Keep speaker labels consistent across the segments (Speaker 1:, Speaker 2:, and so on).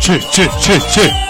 Speaker 1: 7, 7, 7, 7.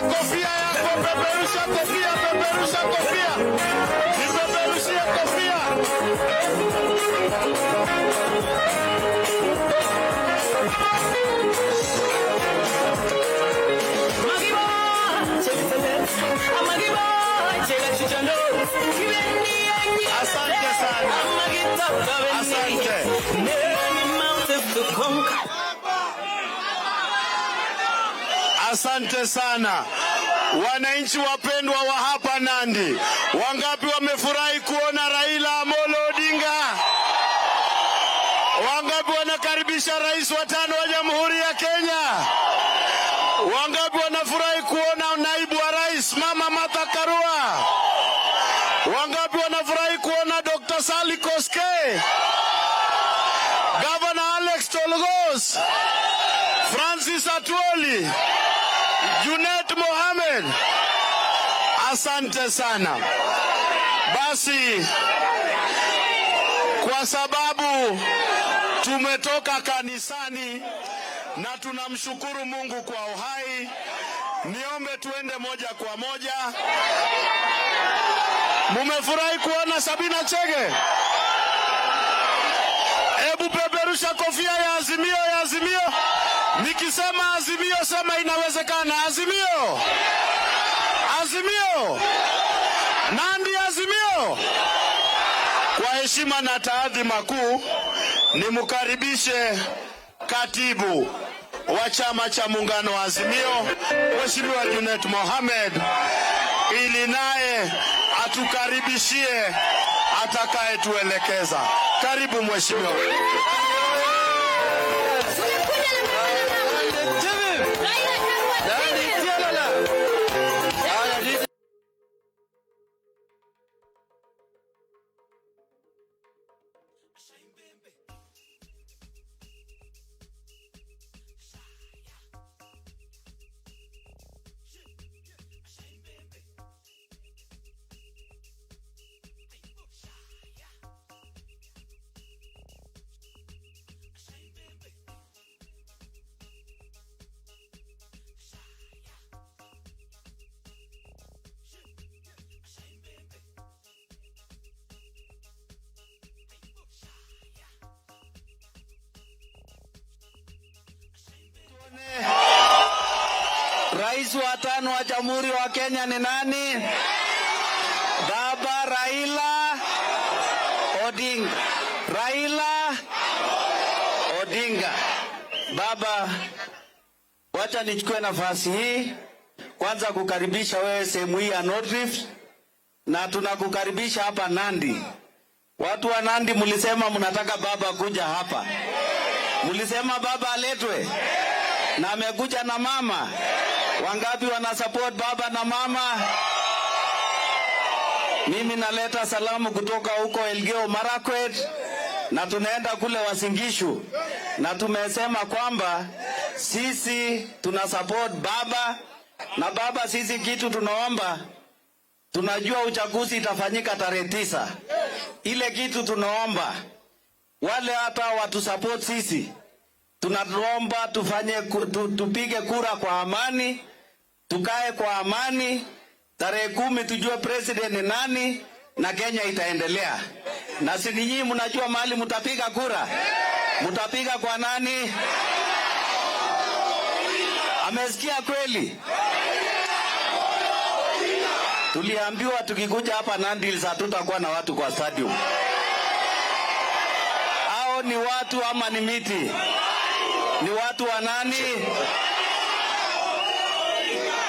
Speaker 1: Kofia. Asante sana wananchi wapendwa wa hapa Nandi, wangapi wamefurahi kuona Raila Amolo Odinga? Wangapi wanakaribisha rais wa tano wa Jamhuri ya Kenya? Wangapi wanafurahi kuona naibu wa rais Mama Martha Karua? Wangapi wanafurahi kuona Dr. Sally Koskei, Governor Alex Tolgos, Francis Atwoli, Junet Mohamed? Asante sana. Basi kwa sababu tumetoka kanisani na tunamshukuru Mungu kwa uhai, niombe tuende moja kwa moja. Mumefurahi kuona Sabina Chege? Hebu peperusha kofia ya Azimio, ya Azimio. Nikisema Azimio, sema inawezekana. Azimio, Azimio, Nandi, Azimio. Kwa heshima na taadhima kuu, nimkaribishe katibu wa chama cha muungano wa Azimio, Mheshimiwa Junet Mohamed, ili naye atukaribishie atakayetuelekeza. Karibu mheshimiwa.
Speaker 2: Tumekuja na baba na mama. Raila Karua Tinga.
Speaker 3: Rais wa tano wa Jamhuri wa Kenya ni nani? Baba Raila Odinga. Raila Odinga. Baba, wacha nichukue nafasi hii kwanza kukaribisha wewe sehemu hii ya North Rift, na tunakukaribisha hapa Nandi. Watu wa Nandi, mlisema mnataka baba kuja hapa, mlisema baba aletwe na amekuja na mama. Wangapi wana support baba na mama? Mimi naleta salamu kutoka huko Elgeyo Marakwet na tunaenda kule Uasin Gishu, na tumesema kwamba sisi tuna support baba na baba. Sisi kitu tunaomba, tunajua uchaguzi itafanyika tarehe 9. Ile kitu tunaomba wale hata watu support sisi, tunaomba tufanye tupige kura kwa amani, tukae kwa amani. Tarehe 10 tujue president ni nani na Kenya itaendelea. Na si nyinyi mnajua mahali mtapiga kura? Mtapiga kwa nani? Amesikia kweli? Tuliambiwa tukikuja hapa Nandi Hills hatutakuwa na watu kwa stadium. Hao ni watu ama ni miti? Ni watu wa nani?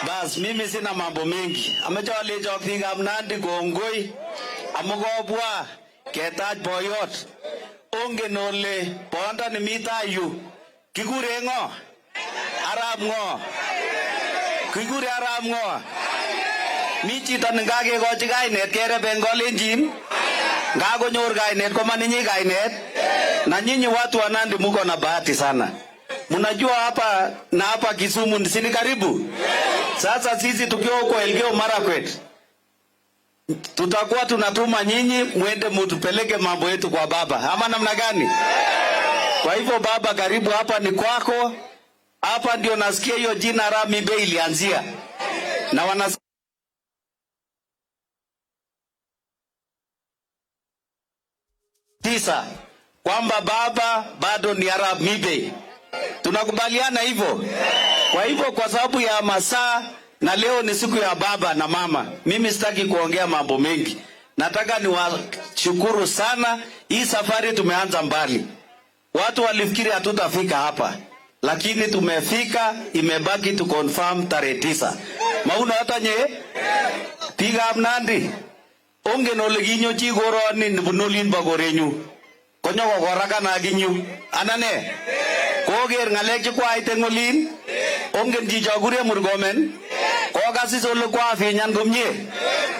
Speaker 3: Bas, mimi sina mambo mengi. Amache alechok biikab Nandi kongoi amu kobwa ketach boyot. Ongen ole boyondoni mi tai yu kikure ng'o? Arap ng'o? Kikure arap ng'o? Mi chito nekakekochi kainet kereben Kalenjin, ngakonyor kainet komaninyi kainet. Na nyinyi watu wa Nandi muko na bahati sana. Mnajua hapa na hapa Kisumu si ni karibu? Sasa sisi tukiwa huko Elgeyo Marakwet tutakuwa tunatuma nyinyi mwende mutupeleke mambo yetu kwa baba, ama namna gani? Kwa hivyo baba, karibu hapa ni kwako. Hapa ndio nasikia hiyo jina Arap Mibei ilianzia na wana tisa kwamba baba bado ni Arap Mibei. Tunakubaliana hivyo? Kwa hivyo, kwa sababu ya masaa na leo ni siku ya baba na mama, mimi sitaki kuongea mambo mengi. Nataka niwashukuru sana. Hii safari tumeanza mbali. Watu walifikiri hatutafika hapa, lakini tumefika. Imebaki tu confirm tarehe 9. Mauna hata nye biikab Nandi, ongen ole kinyochi koroni nebunu olin bo korenyu konyokokorakan ak inyu anan ne koker ng'alek chekwait eng olin. Ongen chicho kure Murkomen, kokasis ole kwafinyan komie.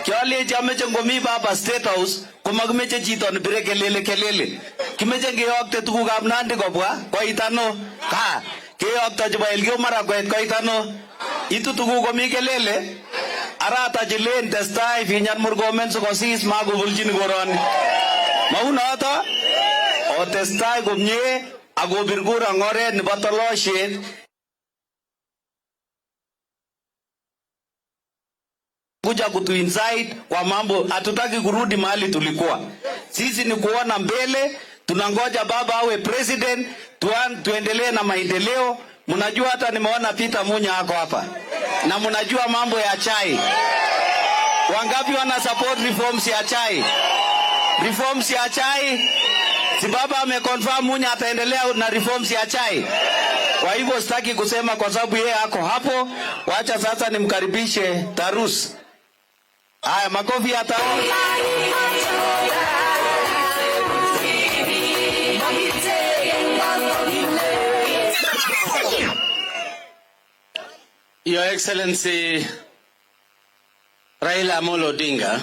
Speaker 3: Kialechi ameche ngomi baba State House komakimeche chito nebire kelele kelele, kimeche ngeyokte tugukab Nandi kobwa koit ano ka keyokto chebo Elgeyo Marakwet koit ano itu tuguk komi kelele. Arata chilen testai finyan Murkomen sikosis makobulchin koroni. Maunoto otestai komie akobir kura eng oret nebo tolosiet kuja kutu-incite kwa mambo. Hatutaki kurudi mahali tulikuwa. Sisi ni kuona mbele, tunangoja baba awe president, tuendelee na maendeleo. Mnajua hata nimeona Peter Munya ako hapa, na mnajua mambo ya chai. Wangapi wana support reforms ya chai? Reforms ya chai? Si baba ameconfirm Munya ataendelea na reforms ya chai? Kwa hivyo sitaki kusema kwa sababu yeye ako hapo. Wacha sasa nimkaribishe Tarus. Haya, makofi ya Tarus.
Speaker 4: Your Excellency Raila Amolo Odinga,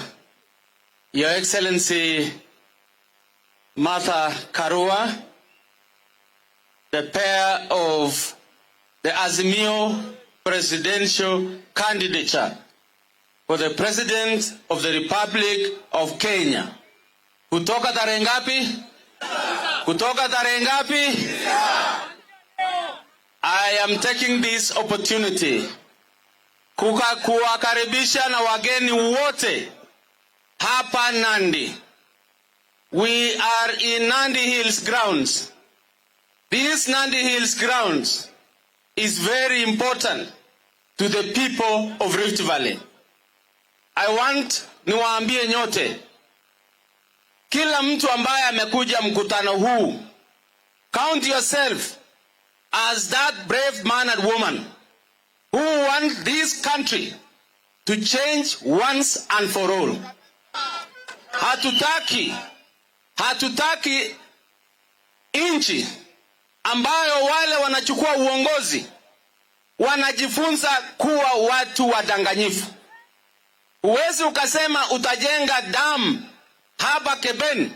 Speaker 4: Your Excellency Martha Karua, the pair of the Azimio presidential candidature for the President of the Republic of Kenya. Kutoka tarehe ngapi? Kutoka tarehe ngapi? I am taking this opportunity kuwakaribisha na wageni wote hapa Nandi. We are in Nandi Hills grounds. This Nandi Hills grounds is very important to the people of Rift Valley. I want niwaambie nyote, kila mtu ambaye amekuja mkutano huu, count yourself as that brave man and woman who want this country to change once and for all. Hatutaki nchi ambayo wale wanachukua uongozi wanajifunza kuwa watu wadanganyifu. Huwezi ukasema utajenga dam hapa Keben,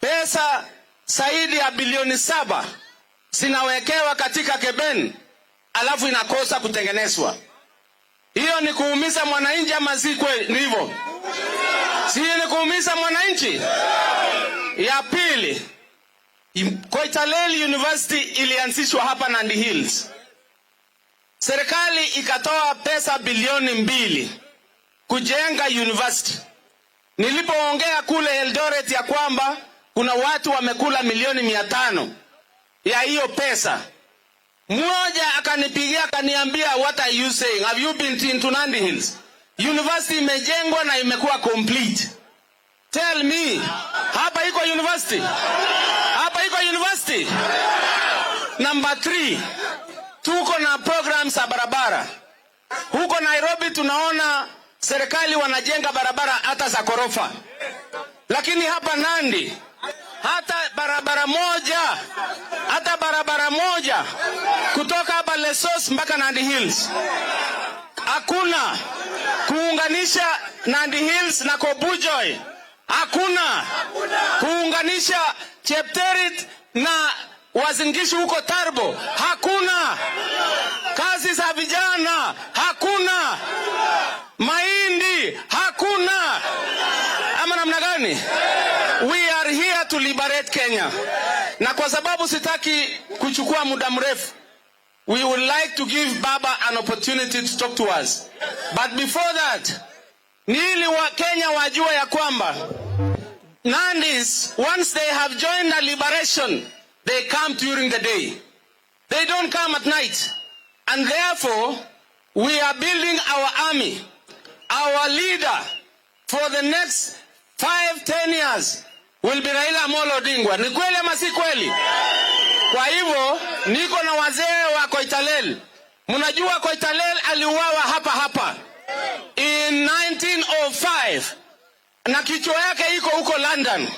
Speaker 4: pesa zaidi ya bilioni 7 zinawekewa katika Keben, alafu inakosa kutengenezwa. Hiyo ni kuumiza mwananchi ama si kweli? Ni hivyo, si ni kuumiza mwananchi? Ya pili, Koitalel University ilianzishwa hapa Nandi Hills. Serikali ikatoa pesa bilioni 2 kujenga university. Nilipoongea kule Eldoret ya kwamba kuna watu wamekula milioni 500 ya hiyo pesa, mmoja akanipigia akaniambia, "What are you saying? Have you been into Nandi Hills? University imejengwa na imekuwa complete. Tell me, hapa iko university? Hapa iko university?" Number 3, tuko na programs za barabara. Huko Nairobi tunaona serikali wanajenga barabara hata za korofa, lakini hapa Nandi hata barabara moja, hata barabara moja kutoka hapa Lesos mpaka Nandi Hills hakuna. Kuunganisha Nandi Hills na Kobujoi hakuna. Kuunganisha Chepterit na Uasin Gishu huko Turbo hakuna. Kazi za vijana hakuna. Mahindi hakuna. Ama namna gani? We are here to liberate Kenya. Na kwa sababu sitaki kuchukua muda mrefu, we would like to give Baba an opportunity to talk to us. But before that, ni ili Wakenya wajue ya kwamba Nandis, once they have joined the liberation, they come during the day. They don't come at night. And therefore, we are building our army, our leader for the next 5, 10 years will be Raila Amolo Odinga. Ni kweli ama si kweli? Kwa hivyo niko na wazee wa Koitalel. Mnajua Koitalel aliuawa hapa hapa in 1905 na kichwa yake iko huko London.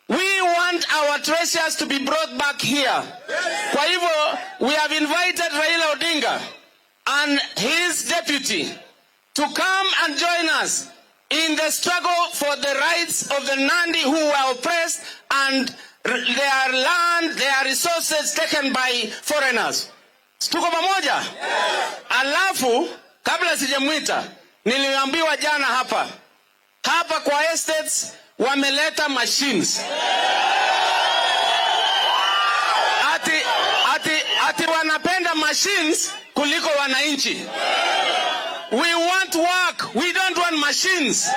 Speaker 4: We want our treasures to be brought back here. Kwa hivyo we have invited Raila Odinga and his deputy to come and join us in the struggle for the rights of the Nandi who were oppressed and their land, their resources taken by foreigners. Tuko pamoja? Alafu kabla sijamwita, niliambiwa jana hapa hapa kwa estates wameleta machines, ati wanapenda machines kuliko wananchi. We want work, we don't want machines.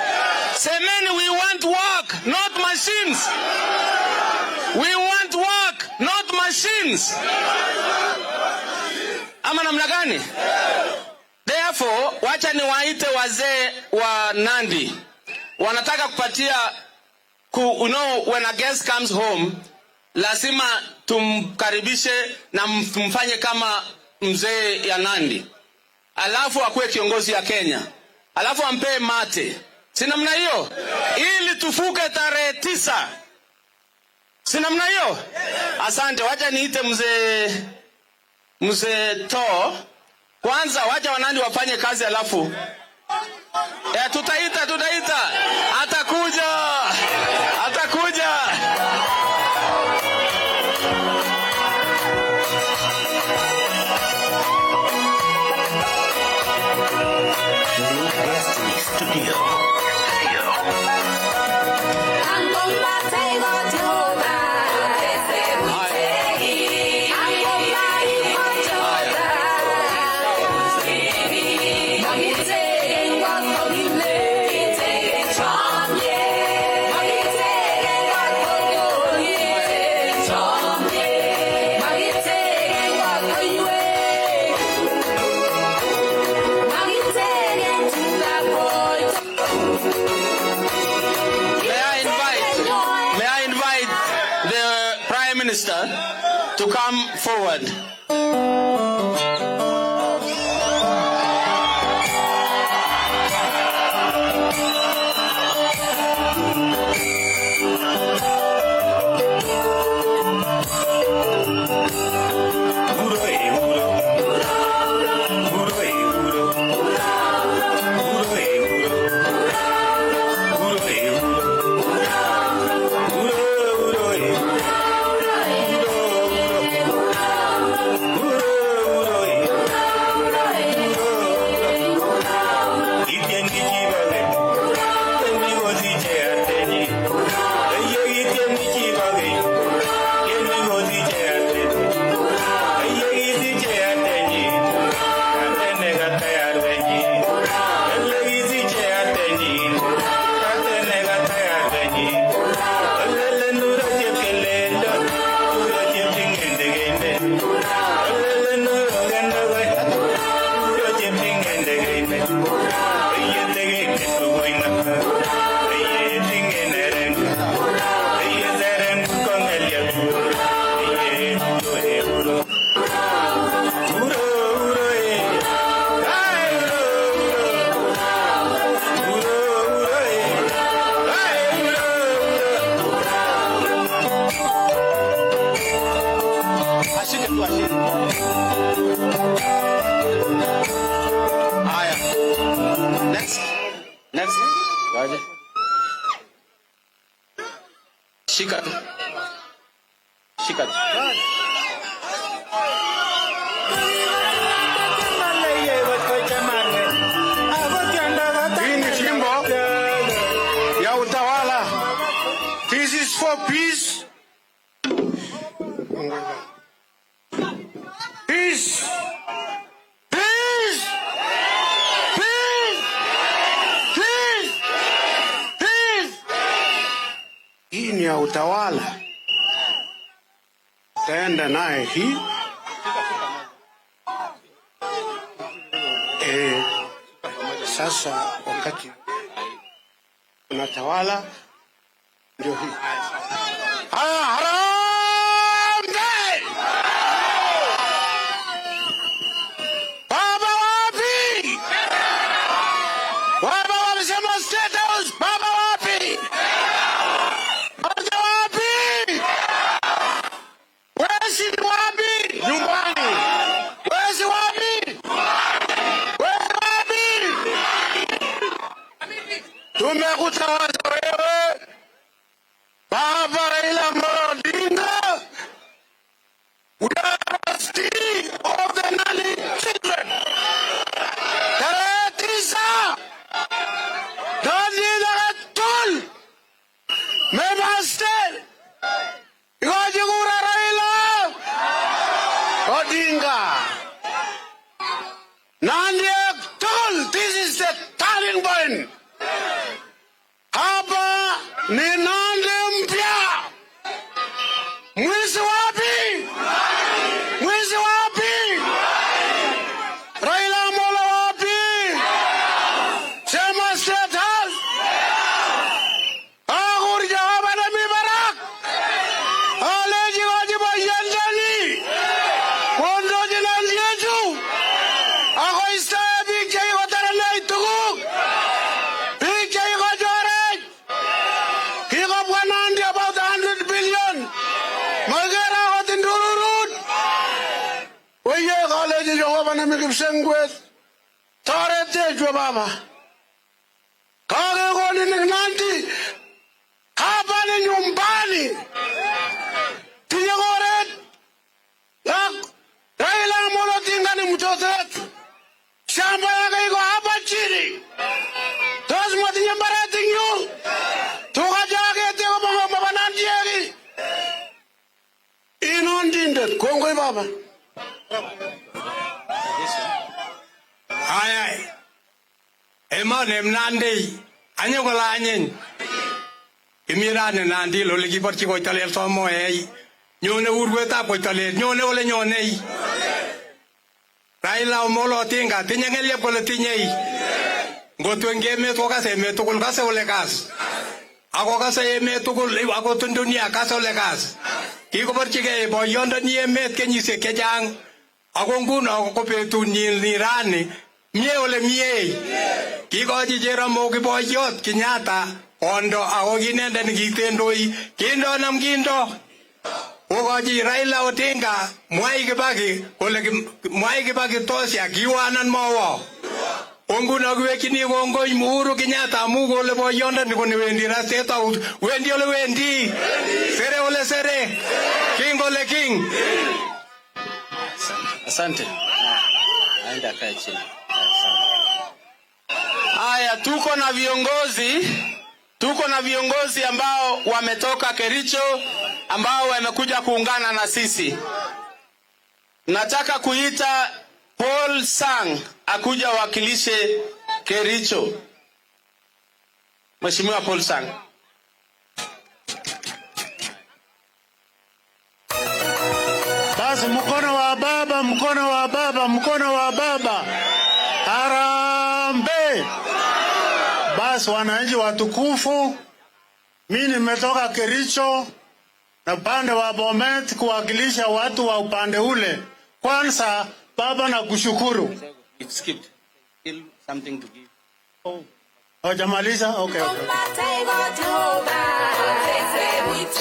Speaker 4: Semeni, we want work, not machines. We want work, not machines. Ama namna gani? Therefore, wacha niwaite wazee wa Nandi. Wanataka kupatia when a guest comes home, lazima tumkaribishe na mfanye kama mzee ya Nandi, alafu akuwe kiongozi ya Kenya, alafu ampee mate, si namna hiyo? Ili tufuke tarehe 9, si namna hiyo? Asante, wacha niite mzee To kwanza, wacha Wanandi wafanye kazi, alafu tutaita, atakuja, atakuja.
Speaker 5: Destiny Studio.
Speaker 4: May I invite the Prime Minister to come forward? Ashike tu, ashike. Haya. Next. Next. Waje. Shika tu. Shika tu.
Speaker 1: Hii ni fimbo ya utawala. This is for peace. Peace. Peace. Peace. Peace. Peace. Hii ni ya utawala. Taenda naye hii. Sasa wakati unatawala Ndio hii. Haya, harambee! Baba wapi? Baba walisema State House, baba wapi? Baba wapi? Wesi ni wapi? Nyumbani. Wesi wapi? Wesi wapi? Tumekutawaza wewe Baba Raila Amolo Odinga. We are trustee of the Nandi children. Tarehe 9 Nandi tul Member State Ikochi kura Raila Odinga. Nandi tul, this is the turning point. Hapa ni Nandi mpya. Mwizi wapi? Mwizi wapi? Raila Amolo wapi? Sema State House. Akur Jehova nemi barak. Aleji kochi boisiondoni. Kondochi Nandiechu. Akoistoe biik chekikotarenech tuguk. Biik chekikochorech. Kikobwa Nandi about 100 billion. Makere akot ndururut. Oye kalechi Jehova nemi kipsengwet. Toretech we baba. Kakekonin Nandi. Hapa ni nyumbani. Tinye koret. Ak Raila Amolo Odinga ni mtoto wetu. Shamba yake iko hapa chini. Tos motinye mbaret eng yu. Tuga chakete kobo Nandi. Inondindet, kongoi baba.
Speaker 5: Haya, emonem Nandi, anyo kolanyiny. Kimi rani Nandi ole kiborchi Koitalel Samoei. Nyone urwetab Koitalel, nyone ole nyonei. Raila Amolo Odinga, tinye ng'elyep kole tinyei. Ngotwo eng emet kokase emet tugul, kase ole kas. Ako kase emet tugul, akot eng dunia kase ole kas. Kikoborchigei boyondoni emet kenyisiek chechang. Ako nguno ko betunyin ni rani, mie ole mie. Kikochi Jeramogi boyot Kenyatta kondo ako kinendet nikitendoi kindo nam kindo. Kokochi Raila Odinga Mwai Kibaki kole Mwai Kibaki tosya kiwanan mowo. Ko nguno kiwekchini kongoi Uhuru Kenyatta amu kole boyondoni ko newendi ra State House, wendi ole wendi. Sere ole sere. King ole king.
Speaker 4: Asante. Aenda akae chini. Haya, tuko na viongozi ambao wametoka Kericho ambao wamekuja kuungana na sisi. Nataka kuita Paul Sang akuja wakilishe Kericho. Mheshimiwa Paul Sang.
Speaker 6: Basi mkono wa baba, mkono wa baba, mkono wa baba. Harambee! Basi wananchi watukufu, mimi nimetoka Kericho na upande wa Bomet kuwakilisha watu wa upande ule. Kwanza baba, nakushukuru.
Speaker 4: It skipped. Still something to give.
Speaker 6: Hujamaliza? Okay.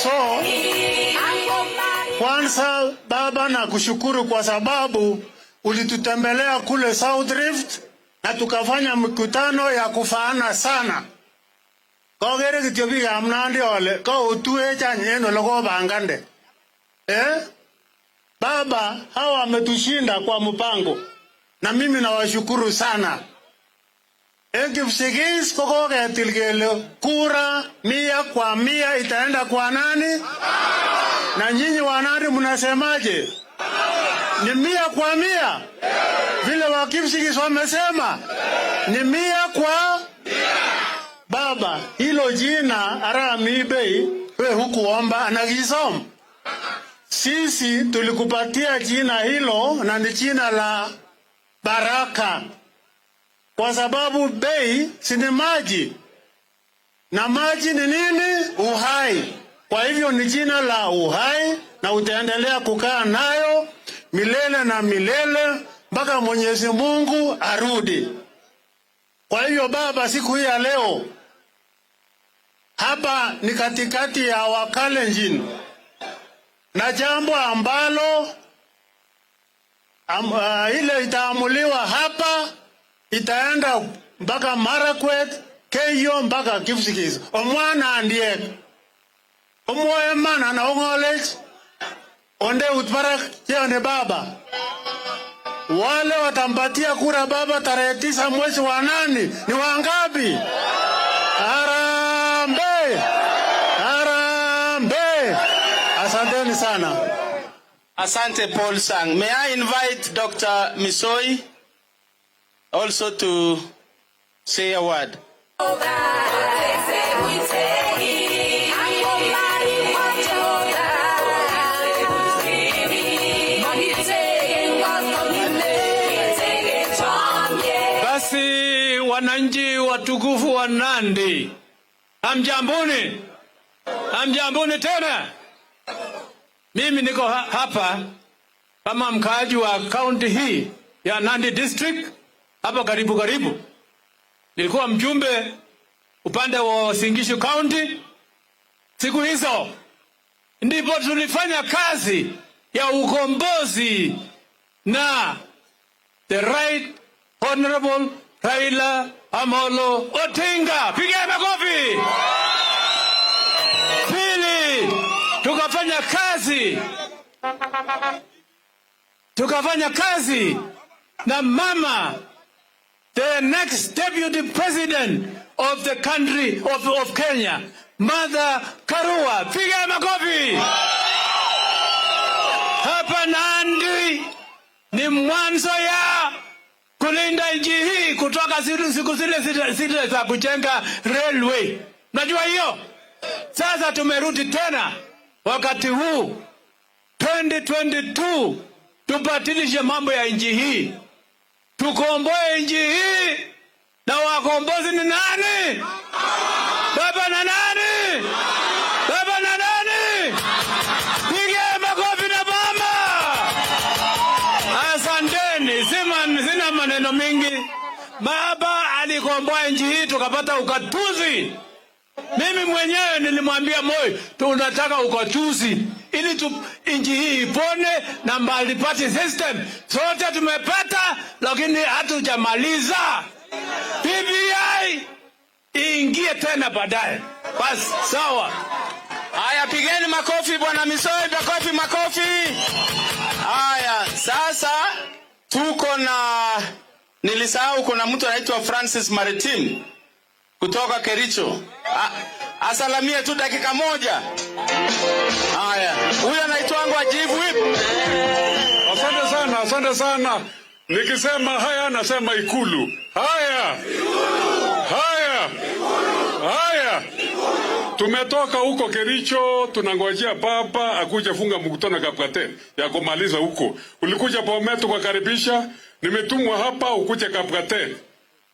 Speaker 6: So, kwanza baba, nakushukuru kwa sababu ulitutembelea kule South Rift na tukafanya mkutano ya kufaana sana. Kokere kityo biikab Nandi ole koutuech any en ole kobangande. Eh? Baba, hawa wametushinda kwa mpango na mimi nawashukuru sana. En Kipsigis ko koketil kele kura 100% itaenda kwa nani? Na nyinyi wa Nandi mnasemaje? Ni 100%? Vile wa Kipsigis wamesema ni 100%. Baba, hilo jina Arap Mibei we hukuomba anakisoma. Sisi tulikupatia jina hilo na ni jina la baraka, kwa sababu bei si ni maji. Na maji ni nini? Uhai. Kwa hivyo ni jina la uhai, na utaendelea kukaa nayo milele na milele mpaka Mwenyezi Mungu arudi. Kwa hivyo baba, siku hii ya leo hapa ni katikati ya Wakalenjin, na jambo ambalo ile itaamuliwa hapa itaenda mpaka Marakwet, Keiyo mpaka Kipsigis. Omwana andiek omwoe man ana ong'olech onde ut barak cheone baba. Wale watampatia kura baba tarehe 9 mwezi wa 8 ni wangapi? Harambee! Harambee! Asanteni sana.
Speaker 4: Asante, Paul Sang. May I invite Dr. Misoi also to say a word?
Speaker 5: Basi wananchi watukufu wa Nandi, hamjambuni? Hamjambuni tena? Mimi niko hapa kama mkaaji wa kaunti hii ya Nandi District, hapa karibu karibu. Nilikuwa mjumbe upande wa Uasin Gishu County. Siku hizo ndipo tulifanya kazi ya ukombozi na the Right Honorable Raila Amolo Odinga. Piga makofi. Pili, tukafanya kazi na mama the next deputy president of the country of Kenya, Martha Karua. Piga makofi. Hapa Nandi ni mwanzo ya kulinda nchi hii kutoka siku zile za kujenga railway. Najua hiyo. Sasa tumerudi tena wakati huu 2022 tubadilishe mambo ya nchi hii, tukomboe nchi hii, na wakombozi ni nani? Baba na nani? Baba na nani? Piga makofi na mama. Asanteni, sina maneno mingi. Baba alikomboa nchi hii tukapata ugatuzi. Mimi mwenyewe nilimwambia Moi tunataka ugatuzi ili nchi hii ipone na multi-party system. Sote tumepata, lakini hatujamaliza. BBI iingie tena baadaye. Basi sawa.
Speaker 4: Haya, pigeni makofi bwana Misoi, makofi, makofi. Haya, sasa tuko na, nilisahau, kuna mtu anaitwa Francis Maritim kutoka Kericho. Asalamie tu dakika moja. Haya, huyu anaitwangwa Chief Whip.
Speaker 7: Asante sana, asante sana. Nikisema haya nasema Ikulu. Haya. Haya. Haya. Tumetoka huko Kericho, tunangojea baba akuje funga mkutano Kapkatet ya kumaliza huko. Ulikuja Bomet tukakaribisha, nimetumwa hapa ukuje Kapkatet.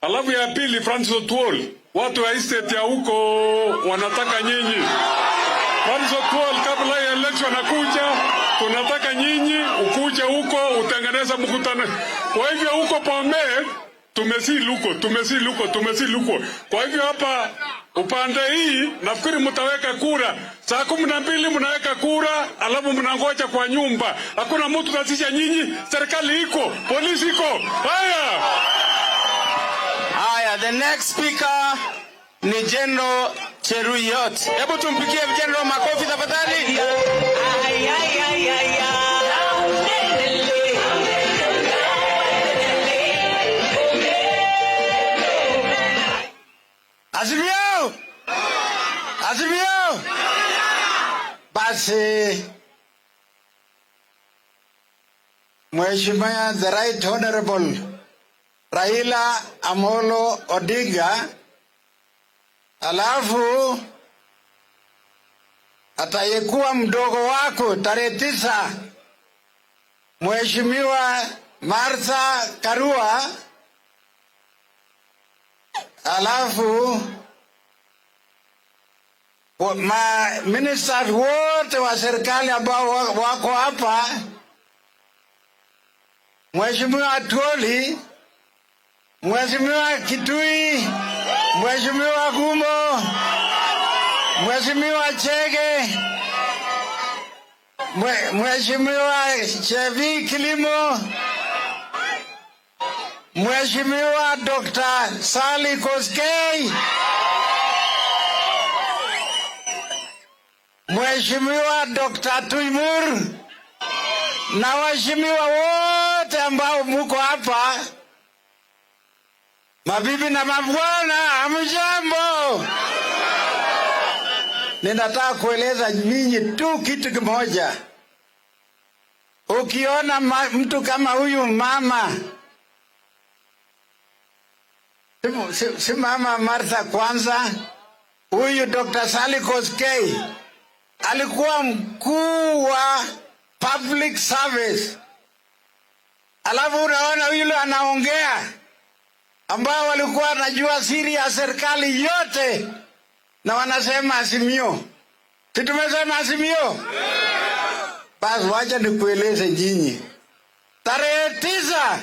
Speaker 7: Alafu ya pili, Francis Otuol, watu wa estate ya huko wanataka nyinyi. Francis Otuol, kabla ya election akuja, tunataka nyinyi ukuje huko utengeneze mkutano. Kwa hivyo huko Bomet tumesili huko, tumesili huko, tumesili huko. Kwa hivyo hapa upande hii nafikiri mtaweka kura saa 12, mnaweka kura, alafu mnangoja kwa nyumba. Hakuna mtu tatisha nyinyi, serikali iko, polisi iko. Haya.
Speaker 4: Haya, the next speaker ni General Cheruiyot. Hebu tumpigie General makofi tafadhali.
Speaker 2: Ay, ay, ay, ay, ay.
Speaker 1: Azimio! Azimio! Basi Mheshimiwa the Right Honorable Raila Amolo Odinga, alafu atayekuwa mdogo wako tarehe 9, Mheshimiwa Martha Karua, alafu
Speaker 6: Ma ministers wote wa serikali ambao wako hapa, Mheshimiwa Atwoli, Mheshimiwa Kitui, Mheshimiwa Gumo, Mheshimiwa Chege, Mheshimiwa Chebii Kilimo, Mheshimiwa Dr. Sally Koskei, Mheshimiwa Dr. Tuimur na waheshimiwa wote ambao muko hapa, mabibi na mabwana, hamjambo. Ninataka kueleza nyinyi tu kitu kimoja. Ukiona mtu kama huyu mama, si mama Martha kwanza, huyu Dr. Sally Koskei alikuwa mkuu wa public service. Alafu unaona yule anaongea, ambao walikuwa wanajua siri ya serikali yote, na wanasema Azimio. Si tumesema Azimio? Basi wacha nikueleze nyinyi. Tarehe 9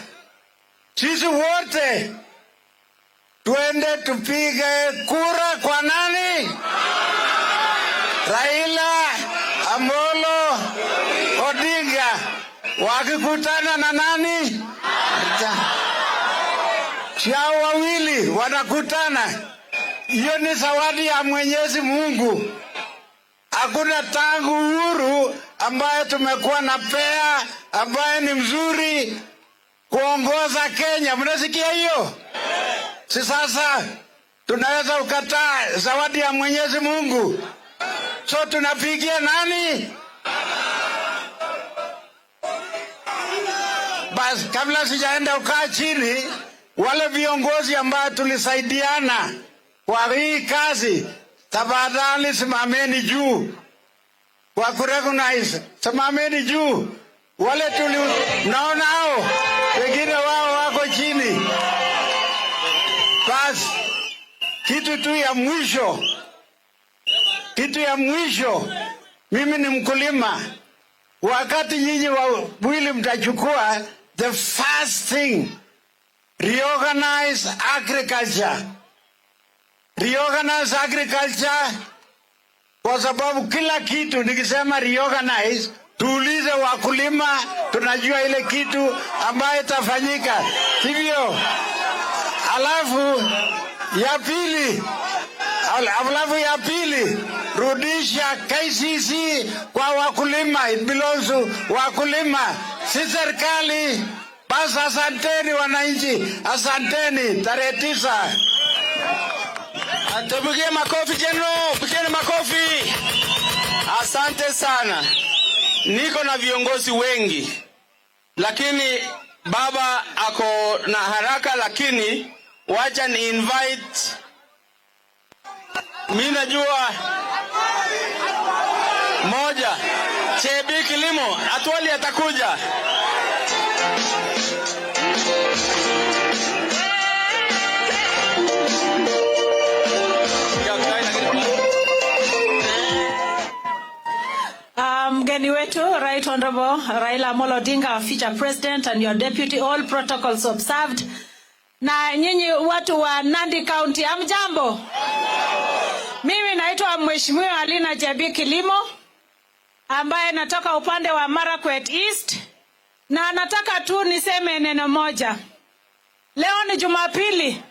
Speaker 6: sisi wote tuende tupige kura kwa nani? Raila Amolo Odinga. Wakikutana na nani? Hao wawili wanakutana. Hiyo ni zawadi ya Mwenyezi Mungu. Hakuna tangu uhuru ambaye tumekuwa na pea ambaye ni mzuri kuongoza Kenya. Mnasikia hiyo? Si sasa tunaweza kukataa zawadi ya Mwenyezi Mungu? So tunapigia nani? Bas, kabla sijaenda ukaa chini, wale viongozi ambao tulisaidiana kwa hii kazi, tafadhali simameni juu. Kwa kurecognize, simameni juu. Wale tuli, naona hao, wengine wao wako chini. Bas, kitu tu ya mwisho. Kitu ya mwisho, mimi ni mkulima. Wakati nyinyi wawili mtachukua, the first thing, reorganize agriculture. Reorganize agriculture, kwa sababu kila kitu nikisema reorganize, tuulize wakulima, tunajua ile kitu ambayo itafanyika. Sivyo? Alafu ya pili, alafu ya pili, rudisha KCC kwa wakulima, it belongs to wakulima, si serikali. Basi asanteni wananchi, asanteni. Tarehe 9.
Speaker 4: Tupigie makofi General, pigeni makofi. Asante sana. Niko na viongozi wengi, lakini baba ako na haraka, lakini wacha ni invite. Mimi najua moja, Chebii Kilimo, Atwoli atakuja.
Speaker 8: Mgeni wetu Right Honorable Raila Amolo Odinga, our future president, and your deputy, all protocols observed. Na nyinyi watu wa Nandi County, hamjambo? Mimi naitwa Mheshimiwa Alina Chebii Kilimo, ambaye natoka upande wa Marakwet East, na nataka tu niseme neno moja. Leo ni Jumapili.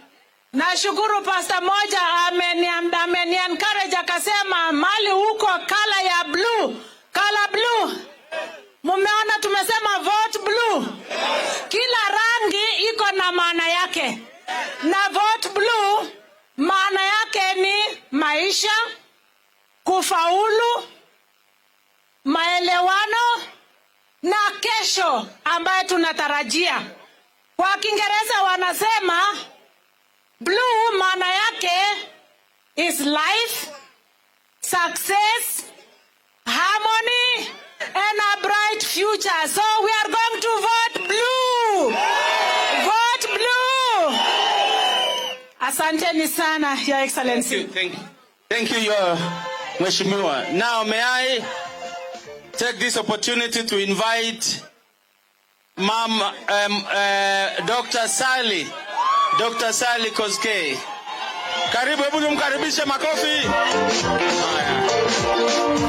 Speaker 8: Nashukuru pastor moja ameni encourage akasema mali huko color ya blue, color blue. Mumeona tumesema vote blue. Kila rangi iko na maana yake. Na vote blue maana yake ni maisha, kufaulu, maelewano na kesho ambayo tunatarajia. Kwa Kiingereza wanasema blue maana yake is life, success, harmony and a bright future. So we are going to vote blue. Vote blue. Asanteni sana, Your Excellency.
Speaker 4: Thank you. Thank you, Your Mheshimiwa. Now may I take this opportunity to invite Ma'am Dr. Sally, Dr. Sally Koskei. Karibu, hebu tumkaribishe, makofi. Haya.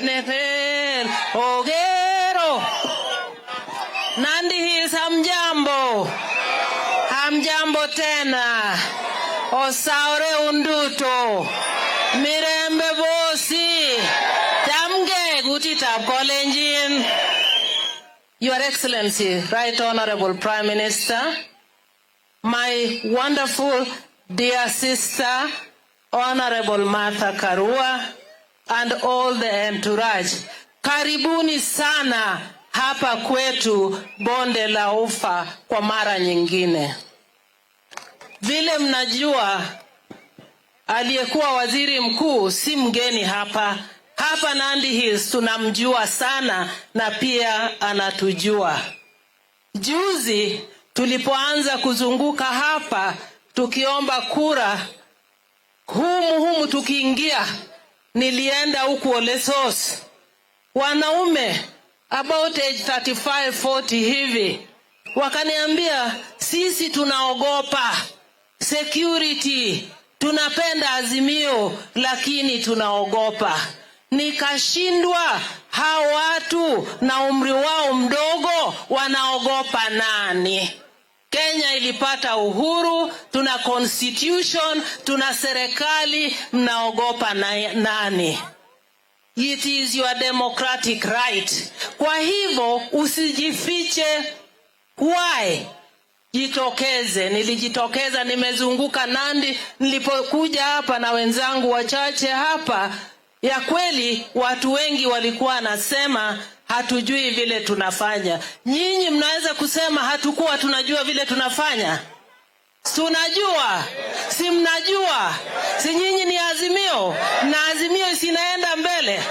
Speaker 8: Nethel Ogero. Nandi Hills, hamjambo? Hamjambo tena. Osaore unduto. Mirembe bosi. Tamge kutitab Kalenjin. Your Excellency, Right Honorable Prime Minister, my wonderful dear sister, Honorable Martha Karua, and all the entourage. Karibuni sana hapa kwetu Bonde la Ufa kwa mara nyingine. Vile mnajua, aliyekuwa waziri mkuu si mgeni hapa. Hapa Nandi Hills tunamjua sana na pia anatujua. Juzi tulipoanza kuzunguka hapa tukiomba kura, humu humu tukiingia, nilienda huku Olesos, wanaume about age 35 40 hivi wakaniambia, "Sisi tunaogopa security, tunapenda Azimio lakini tunaogopa." Nikashindwa, hao watu na umri wao mdogo wanaogopa nani? Kenya ilipata uhuru, tuna constitution, tuna serikali, mnaogopa nani? It is your democratic right. Kwa hivyo usijifiche. Why? Jitokeze. Nilijitokeza, nimezunguka Nandi nilipokuja hapa na wenzangu wachache hapa. Ya kweli watu wengi walikuwa wanasema hatujui vile tunafanya. Nyinyi mnaweza kusema hatukuwa tunajua vile tunafanya? Tunajua, si mnajua? Si nyinyi ni Azimio na Azimio sinaenda mbele?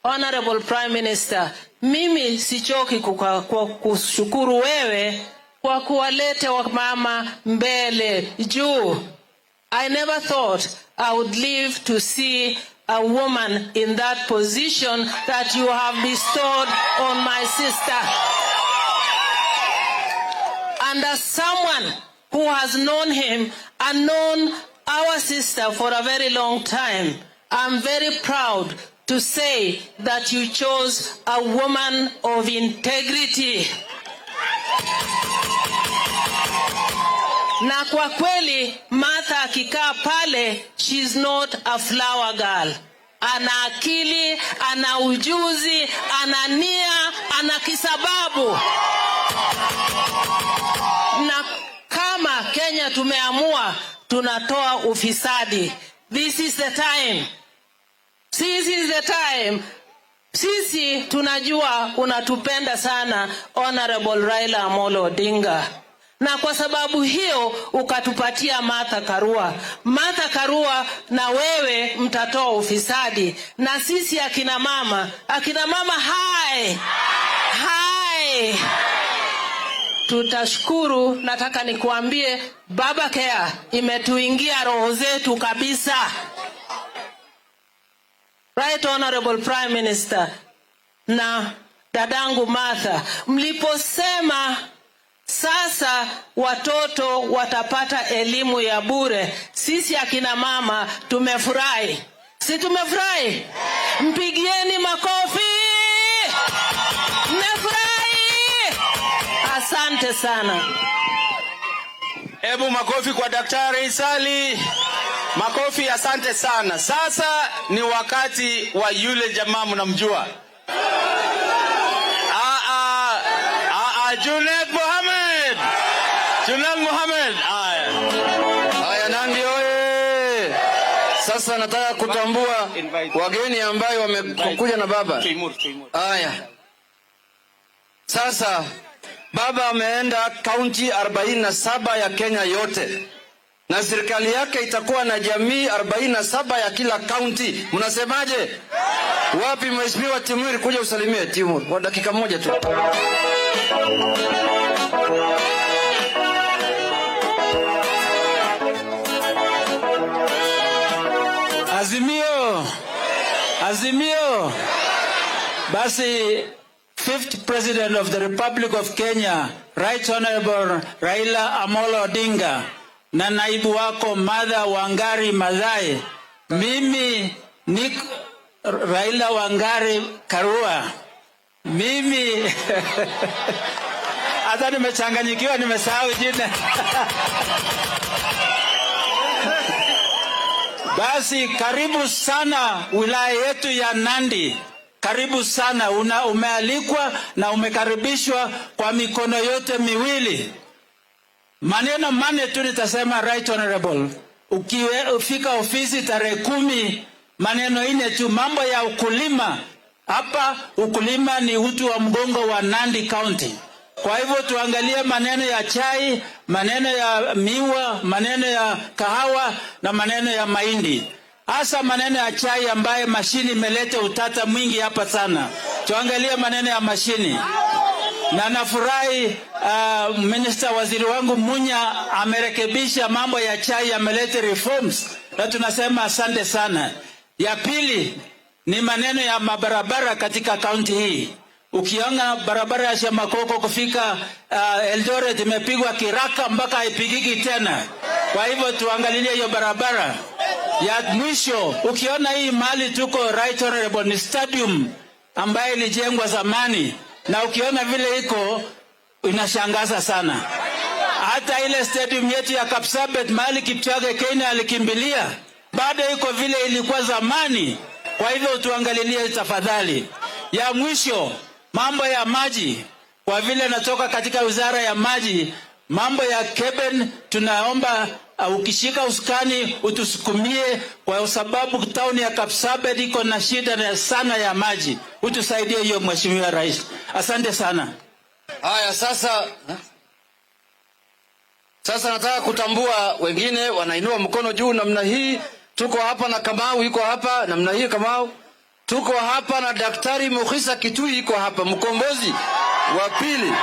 Speaker 8: Honorable Prime Minister, mimi sichoki kwa kushukuru wewe kwa kuwaleta wamama mbele juu. I never thought I would live to see a woman in that position that you have bestowed on my sister. And as someone who has known him and known our sister for a very long time, I'm very proud to say that you chose a woman of integrity. Na kwa kweli Martha akikaa pale, she's not a flower girl. Ana akili, ana ujuzi, ana nia, ana kisababu. Na kama Kenya tumeamua tunatoa ufisadi, this is the time. This is the time. Sisi tunajua unatupenda sana, Honorable Raila Amolo Odinga, na kwa sababu hiyo ukatupatia Martha Karua. Martha Karua na wewe mtatoa ufisadi, na sisi akina mama hai hai, tutashukuru. Nataka nikuambie Baba Care imetuingia roho zetu kabisa. Right Honorable Prime Minister na dadangu Martha, mliposema sasa watoto watapata elimu ya bure, sisi akina mama tumefurahi. Si tumefurahi? Mpigieni makofi. Mmefurahi? Asante sana.
Speaker 4: Hebu makofi kwa Daktari Sally. Makofi, asante sana. Sasa ni wakati wa yule jamaa mnamjua. Ah, ah, ah, ah, Junet Mohamed. Junet Mohamed. Haya.
Speaker 3: Haya, Nandi oye! Sasa nataka kutambua wageni ambayo wamekuja na baba. Haya. Sasa baba ameenda kaunti 47 ya Kenya yote, na serikali yake itakuwa na jamii 47 ya kila kaunti. Mnasemaje? Wapi Mheshimiwa Timur, kuja usalimie Timur kwa dakika moja tu.
Speaker 9: Azimio! Azimio! Basi, fifth President of the Republic of Kenya, Right Honorable Raila Amolo Odinga, na naibu wako Martha Wangari Maathai, mimi ni Raila Wangari Karua. Mimi hata nimechanganyikiwa, nimesahau jina. Basi karibu sana wilaya yetu ya Nandi. Karibu sana, umealikwa na umekaribishwa kwa mikono yote miwili. Maneno mane tu nitasema, Right Honorable. Ukifika ofisi tarehe 10, maneno ine tu, mambo ya ukulima. Hapa ukulima ni uti wa mgongo wa Nandi County. Kwa hivyo tuangalie maneno ya chai, maneno ya miwa, maneno ya kahawa na maneno ya mahindi. Hasa maneno ya chai ambaye mashini imeleta utata mwingi hapa sana. Tuangalie maneno ya mashini. Na nafurahi minister, waziri wangu Munya amerekebisha mambo ya chai, ameleta reforms, na tunasema asante sana. Ya pili ni maneno ya mabarabara katika kaunti hii. Ukiona barabara ya Shamakoko kufika Eldoret imepigwa kiraka mpaka haipigiki tena. Kwa hivyo tuangalie hiyo barabara. Ya mwisho, ukiona hii mali tuko, Right Honorable, ni stadium ambayo ilijengwa zamani, na ukiona vile iko inashangaza sana. Hata ile stadium yetu ya Kapsabet mahali Kipchoge Keino alikimbilia bado iko vile ilikuwa zamani. Kwa hivyo tuangalilie tafadhali. Ya mwisho, mambo ya maji. Kwa vile natoka katika wizara ya maji, mambo ya Keben tunaomba ukishika usukani utusukumie, kwa sababu town ya Kapsabet iko na shida sana ya maji. Utusaidie hiyo, Mheshimiwa Rais. Asante sana.
Speaker 3: Haya, sasa nataka kutambua wengine wanainua mkono juu namna hii. Tuko hapa na Kamau yuko hapa namna hii, Kamau. Tuko hapa na Daktari Mukhisa Kitui yuko hapa, mkombozi wa pili.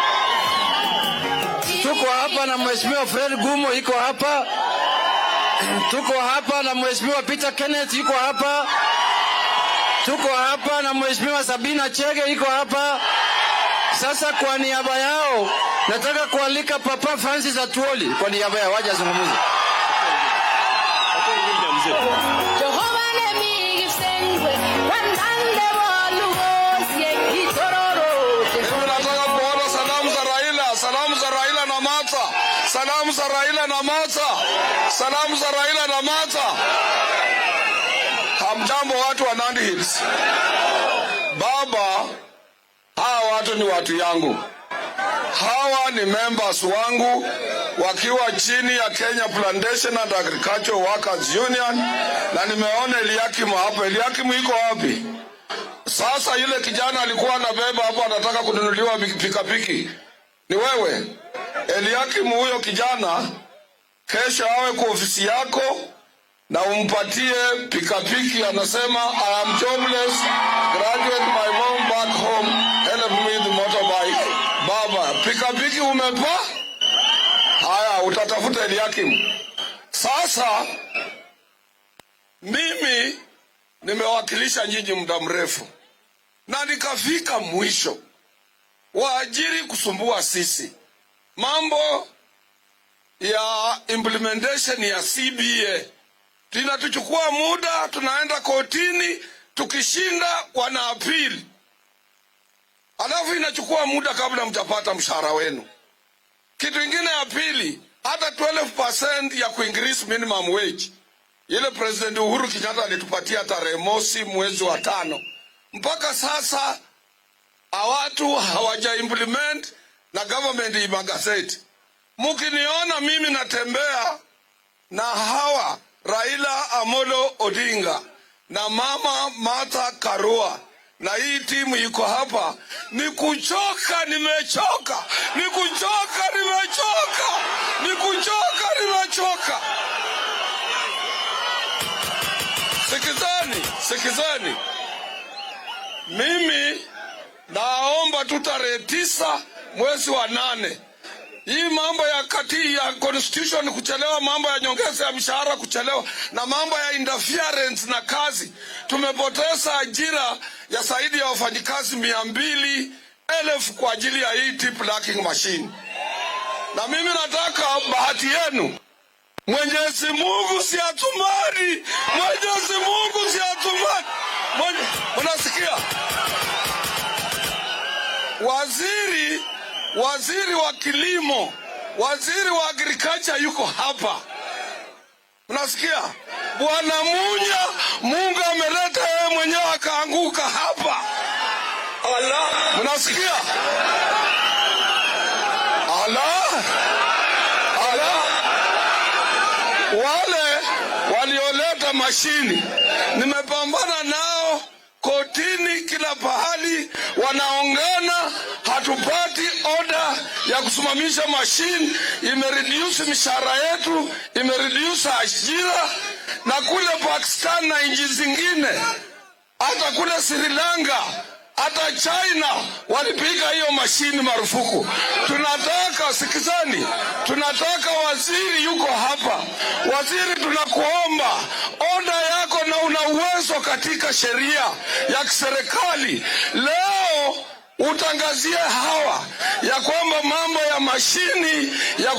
Speaker 3: Tuko hapa na Mheshimiwa Fred Gumo yuko hapa. Tuko hapa na Mheshimiwa Peter Kenneth yuko hapa. Tuko hapa na Mheshimiwa Sabina Chege yuko hapa. Sasa kwa niaba yao nataka kualika Papa Francis Atwoli kwa niaba yao waje azungumze.
Speaker 7: Nataka kuona salamu za Raila, salamu za Raila na Martha, salamu za Raila na Martha, salamu za Raila na Martha. Hamjambo watu wa Nandi Hills. Baba, hawa watu ni watu yangu. Hawa ni members wangu wakiwa chini ya Kenya Plantation and Agricultural Workers Union, na nimeona Eliakim hapo. Eliakim yuko wapi? Sasa yule kijana alikuwa anabeba hapo anataka kununuliwa pikipiki. Ni wewe? Eliakim, huyo kijana kesho awe kwa ofisi yako na umpatie pikapiki. Anasema I am jobless, graduate, my mom back home, help me the motorbike. Baba, pikapiki umepa? Haya, utatafuta Eliakim. Sasa mimi nimewakilisha nyinyi muda mrefu na nikafika mwisho. Waajiri kusumbua sisi. Mambo ya implementation ya CBA tunatuchukua muda, tunaenda kotini, tukishinda wana appeal. Alafu inachukua muda kabla mtapata mshahara wenu. Kitu ingine ya pili, hata 12% ya kuincrease minimum wage ile President Uhuru Kenyatta alitupatia tarehe 1 mwezi wa 5, mpaka sasa watu hawaja implement na government imagazeti. Mkiniona mimi natembea na hawa Raila Amolo Odinga na Mama Martha Karua
Speaker 5: Na hii timu iko hapa, ni kuchoka, nimechoka, ni kuchoka, nimechoka, ni kuchoka, nimechoka. Sikizani, sikizani, mimi naomba tu tarehe 9 mwezi wa 8 hii mambo ya kati ya constitution kuchelewa, mambo ya nyongeza ya mshahara kuchelewa, na mambo ya interference na kazi, tumepoteza ajira ya zaidi ya wafanyikazi 200,000 kwa ajili ya hii tea plucking machine. Na mimi nataka bahati yenu, Mwenyezi Mungu si atumani, Mwenyezi Mungu si atumani. Unasikia? Waziri wa kilimo, waziri wa agriculture yuko hapa. Unasikia? Bwana Munya, Mungu ameleta yeye mwenyewe akaanguka hapa. Allah, mnasikia? Allah, Allah. Wale walioleta mashini nimepambana nao kotini kila pahali, wanaongana, hatupati order ya kusimamisha mashini. Imereduce mishahara yetu, imereduce ajira. Na kule Pakistan na nchi zingine, hata kule Sri Lanka, hata China walipiga hiyo mashini marufuku. Tunataka, sikizani, tunataka waziri yuko hapa. Waziri, tunakuomba oda yako, na una uwezo katika sheria ya kiserikali. Leo utangazie hawa ya kwamba mambo ya mashini ya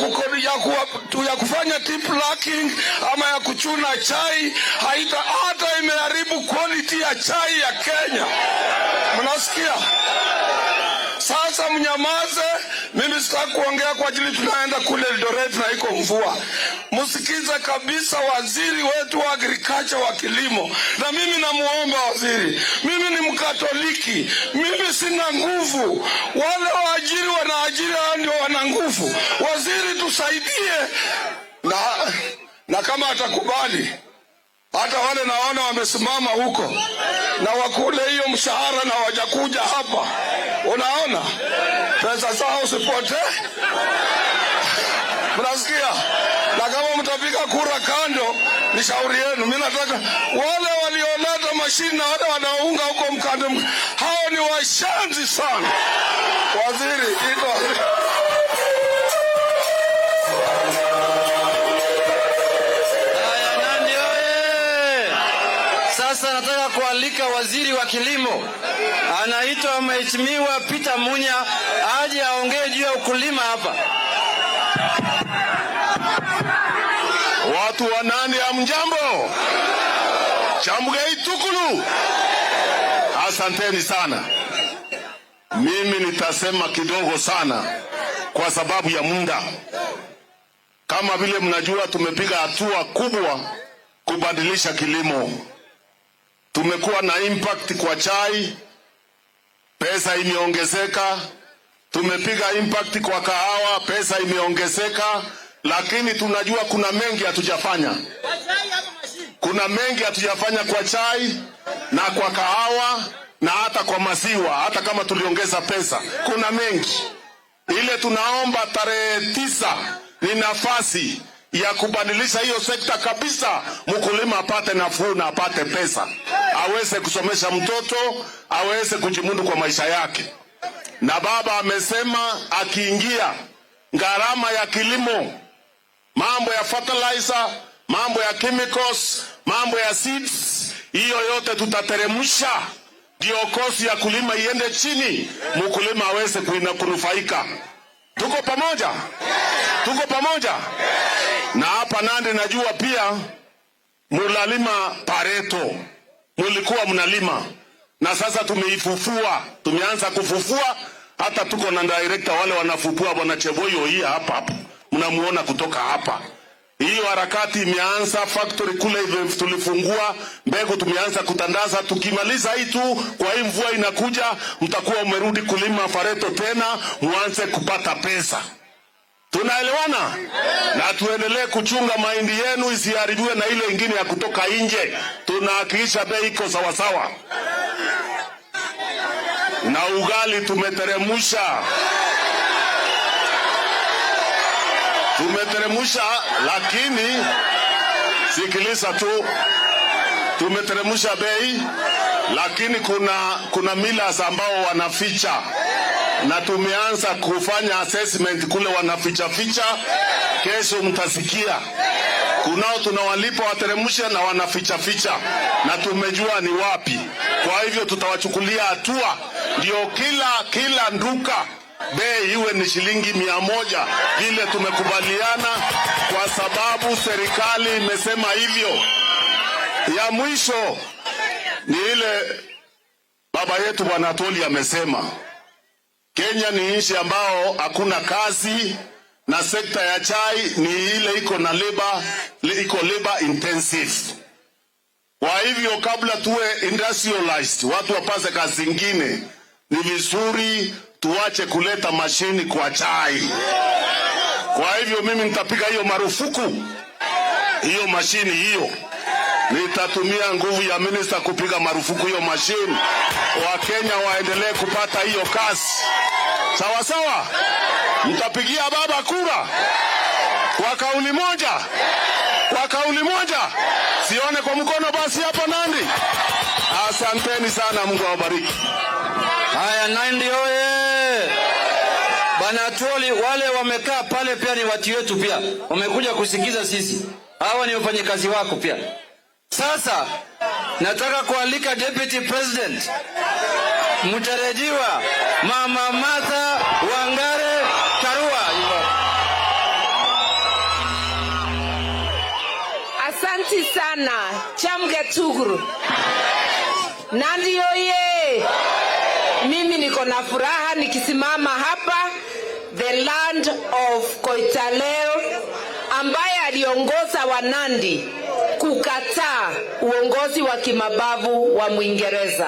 Speaker 5: kufanya tea plucking ama ya kuchuna chai haita, hata imeharibu quality ya chai ya Kenya. Mnasikia? Sasa mnyamaze, mimi sitaki kuongea kwa ajili tunaenda kule Eldoret na iko mvua. Msikize kabisa waziri wetu wa agriculture, wa kilimo. Na mimi namuomba waziri, mimi ni Mkatoliki, mimi sina nguvu. Wale waajiri wanaajiri hao ndio wana nguvu. Waziri, tusaidie. Na kama atakubali, hata wale naona wamesimama huko na wakule hiyo mshahara na wajakuja hapa, unaona pesa zao usipotee. Mnasikia? Na kama mtapiga kura kando, ni shauri yenu. Mimi nataka wale walioleta mashine na wale wanaounga huko mkando, hao ni washanzi sana. Waziri, ito.
Speaker 3: Haya, Nandi oye! Sasa nataka kualika waziri wa kilimo, anaitwa Mheshimiwa Peter Munya, aje aongee juu ya ukulima hapa.
Speaker 1: Watu wa Nandi, hamjambo? Chamgei tukulu. Asanteni sana. Mimi nitasema kidogo sana kwa sababu ya muda. Kama vile mnajua, tumepiga hatua kubwa kubadilisha kilimo. Tumekuwa na impact kwa chai, pesa imeongezeka. Tumepiga impact kwa kahawa, pesa imeongezeka. Lakini tunajua kuna mengi hatujafanya. Kuna mengi hatujafanya kwa chai na kwa kahawa na hata kwa maziwa, hata kama tuliongeza pesa. Kuna mengi. Ile tunaomba tarehe 9 ni nafasi ya kubadilisha hiyo sekta kabisa, mkulima apate nafuu na apate pesa, aweze kusomesha mtoto, aweze kujimudu kwa maisha yake. Na baba amesema akiingia, gharama ya kilimo, mambo ya fertilizer, mambo ya chemicals, mambo ya seeds, hiyo yote tutateremsha, ndio kosi ya kulima iende chini, mkulima aweze kunufaika. Tuko pamoja? Tuko pamoja? Na hapa Nandi najua pia mulalima pareto, mulikuwa mnalima, na sasa tumeifufua, tumeanza kufufua. Hata tuko na director wale wanafufua, bwana Cheboyo hii hapa hapa, mnamuona kutoka hapa. Hiyo harakati imeanza, factory kule tulifungua, mbegu tumeanza kutandaza. Tukimaliza hii tu, kwa hii mvua inakuja, mtakuwa umerudi kulima pareto tena, muanze kupata pesa. Tunaelewana? Na tuendelee kuchunga mahindi yenu isiharibiwe na ile ingine ya kutoka nje. Tunahakikisha bei iko sawasawa. Na ugali tumeteremusha, tumeteremusha, lakini sikiliza tu, tumeteremusha bei, lakini kuna millers ambao wanaficha, na tumeanza kufanya assessment kule wanaficha ficha. Kesho mtasikia kunao tunawalipa wateremshe na wanaficha ficha, na tumejua ni wapi. Kwa hivyo tutawachukulia hatua, ndio kila nduka bei iwe ni shilingi 100 vile tumekubaliana, kwa sababu serikali imesema hivyo. Ya mwisho ni ile baba yetu Bwana Atwoli amesema, Kenya ni nchi ambao hakuna kazi na sekta ya chai ni ile iko na labor, iko labor intensive. Kwa hivyo kabla tuwe industrialized, watu wapase kazi zingine, ni vizuri tuache kuleta mashini kwa chai. Kwa hivyo mimi nitapiga hiyo marufuku, hiyo mashini hiyo. Nitatumia nguvu ya minister kupiga marufuku hiyo mashini, Wakenya waendelee kupata hiyo kazi. Sawa sawa, mtapigia baba kura kwa kauli moja, kwa kauli moja, sione kwa mkono basi hapa Nandi. Asanteni sana, Mungu awabariki.
Speaker 3: Haya, Nandi oye! Bwana Atwoli, wale wamekaa pale pia ni watu wetu pia, wamekuja kusikiza sisi. Hawa ni wafanyakazi wako pia. Sasa nataka kualika Deputy President mtarajiwa Mama Martha Wangare Karua.
Speaker 10: Asanti sana Chamge Tuguru. Nandi oye! Mimi niko na furaha nikisimama hapa the land of Koitalel, ambaye aliongoza Wanandi kukataa uongozi wa kimabavu wa Mwingereza.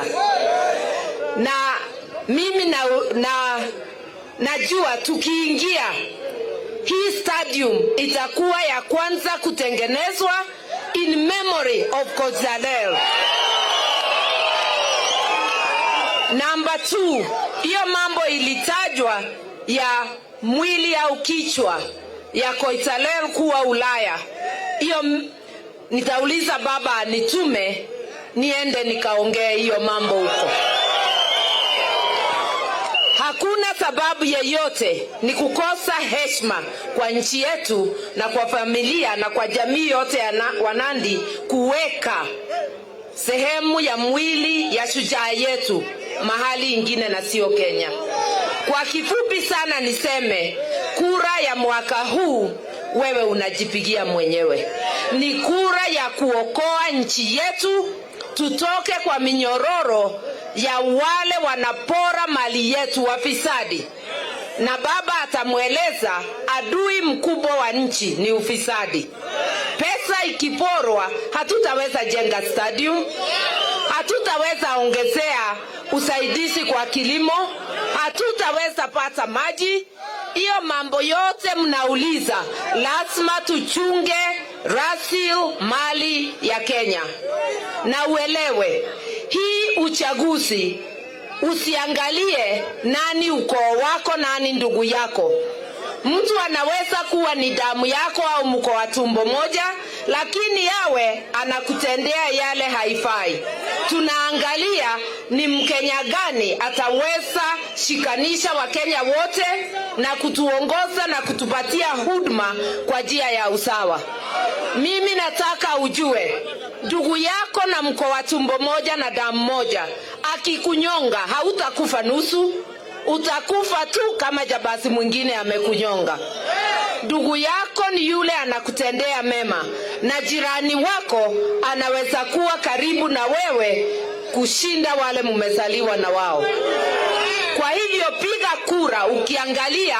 Speaker 10: Na mimi najua tukiingia hii stadium itakuwa ya kwanza kutengenezwa in memory of Koitalel. Number 2, hiyo mambo ilitajwa ya mwili au kichwa ya Koitalel kuwa Ulaya. Hiyo nitauliza baba nitume niende nikaongee hiyo mambo huko. Hakuna sababu yeyote, ni kukosa heshima kwa nchi yetu na kwa familia na kwa jamii yote ya Wanandi kuweka sehemu ya mwili ya shujaa yetu mahali ingine na sio Kenya. Kwa kifupi sana niseme, kura ya mwaka huu wewe unajipigia mwenyewe. Ni kura ya kuokoa nchi yetu, tutoke kwa minyororo ya wale wanapora mali yetu, wafisadi. Na baba atamweleza adui mkubwa wa nchi ni ufisadi. Pesa ikiporwa hatutaweza jenga stadium, hatutaweza ongezea usaidizi kwa kilimo, hatutaweza pata maji. Hiyo mambo yote mnauliza, lazima tuchunge rasilimali ya Kenya. Na uelewe, hii uchaguzi usiangalie nani ukoo wako, nani ndugu yako. Mtu anaweza kuwa ni damu yako au mko wa tumbo moja, lakini yawe anakutendea yale haifai. Tunaangalia ni Mkenya gani ataweza shikanisha Wakenya wote na kutuongoza na kutupatia huduma kwa njia ya usawa. Mimi nataka ujue, ndugu yako na mko wa tumbo moja na damu moja akikunyonga hautakufa nusu, utakufa tu kama jabasi mwingine amekunyonga. Ndugu yako ni yule anakutendea mema, na jirani wako anaweza kuwa karibu na wewe kushinda wale mmezaliwa na wao. Kwa hivyo piga kura ukiangalia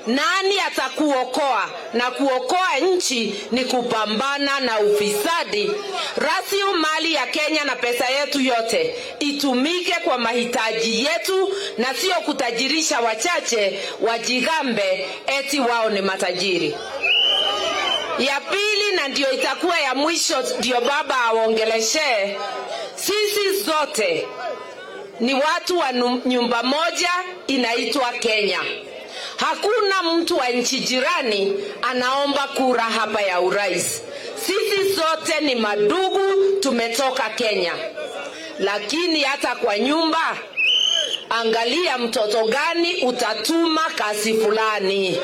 Speaker 10: nani atakuokoa, na kuokoa nchi ni kupambana na ufisadi. Rasilimali ya Kenya na pesa yetu yote itumike kwa mahitaji yetu na sio kutajirisha wachache wajigambe eti wao ni matajiri. Ya pili, na ndio itakuwa ya mwisho, ndio baba aongeleshe, sisi zote ni watu wa nyumba moja inaitwa Kenya. Hakuna mtu wa nchi jirani anaomba kura hapa ya urais. Sisi sote ni madugu, tumetoka Kenya. Lakini hata kwa nyumba, angalia mtoto gani utatuma kazi fulani.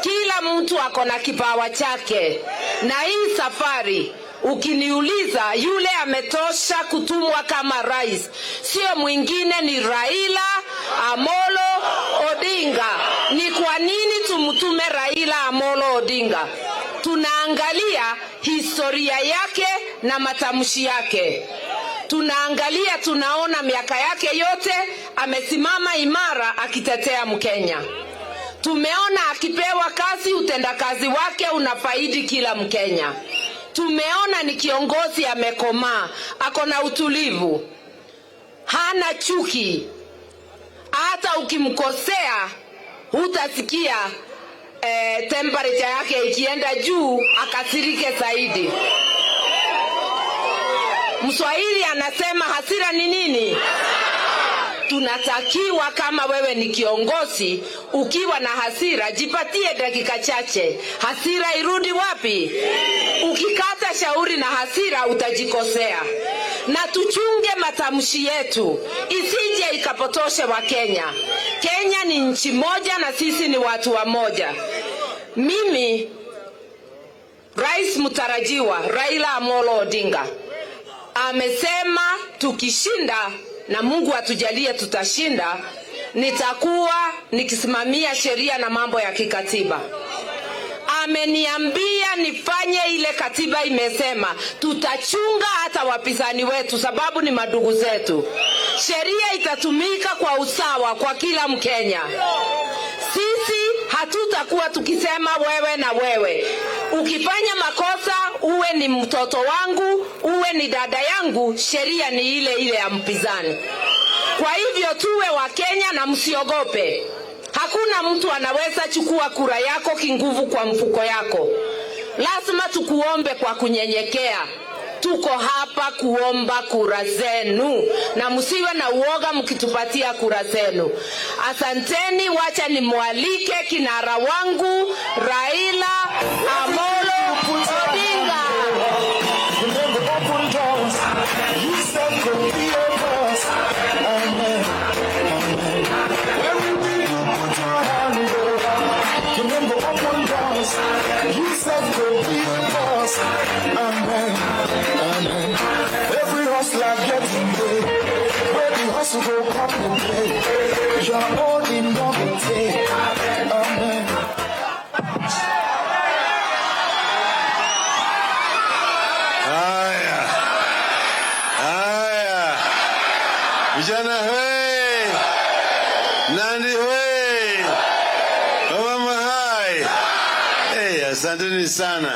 Speaker 10: Kila mtu ako na kipawa chake, na hii safari ukiniuliza, yule ametosha kutumwa kama rais sio mwingine, ni Raila Amolo Odinga. Ni kwa nini tumtume Raila Amolo Odinga? Tunaangalia historia yake na matamshi yake, tunaangalia, tunaona miaka yake yote amesimama imara akitetea Mkenya. Tumeona akipewa kazi, utendakazi wake unafaidi kila Mkenya. Tumeona ni kiongozi amekomaa, ako na utulivu, hana chuki. Hata ukimkosea hutasikia temperature yake ikienda juu akasirike zaidi. Mswahili anasema hasira ni nini? Tunatakiwa kama wewe ni kiongozi, ukiwa na hasira jipatie dakika chache, hasira irudi wapi? Ukikata shauri na hasira utajikosea. Na tuchunge matamshi yetu isije ikapotoshe Wakenya. Kenya ni nchi moja na sisi ni watu wa moja. Mimi Rais mtarajiwa Raila Amolo Odinga amesema tukishinda, na Mungu atujalie tutashinda, nitakuwa nikisimamia sheria na mambo ya kikatiba. Ameniambia nifanye ile katiba imesema, tutachunga hata wapinzani wetu sababu ni madugu zetu. Sheria itatumika kwa usawa kwa kila Mkenya. Sisi hatutakuwa tukisema wewe na wewe. Ukifanya makosa, uwe ni mtoto wangu, uwe ni dada yangu, sheria ni ile ile ya mpinzani. Kwa hivyo tuwe wa Kenya na msiogope. Hakuna mtu anaweza chukua kura yako kinguvu kwa mfuko yako. Lazima tukuombe kwa kunyenyekea. Tuko hapa kuomba kura zenu, na msiwe na uoga mkitupatia kura zenu. Asanteni, wacha nimwalike kinara wangu Raila Amolo Odinga.
Speaker 1: Haya, haya, vijana hey, Nandi hey, wamama hai. Hey, asanteni sana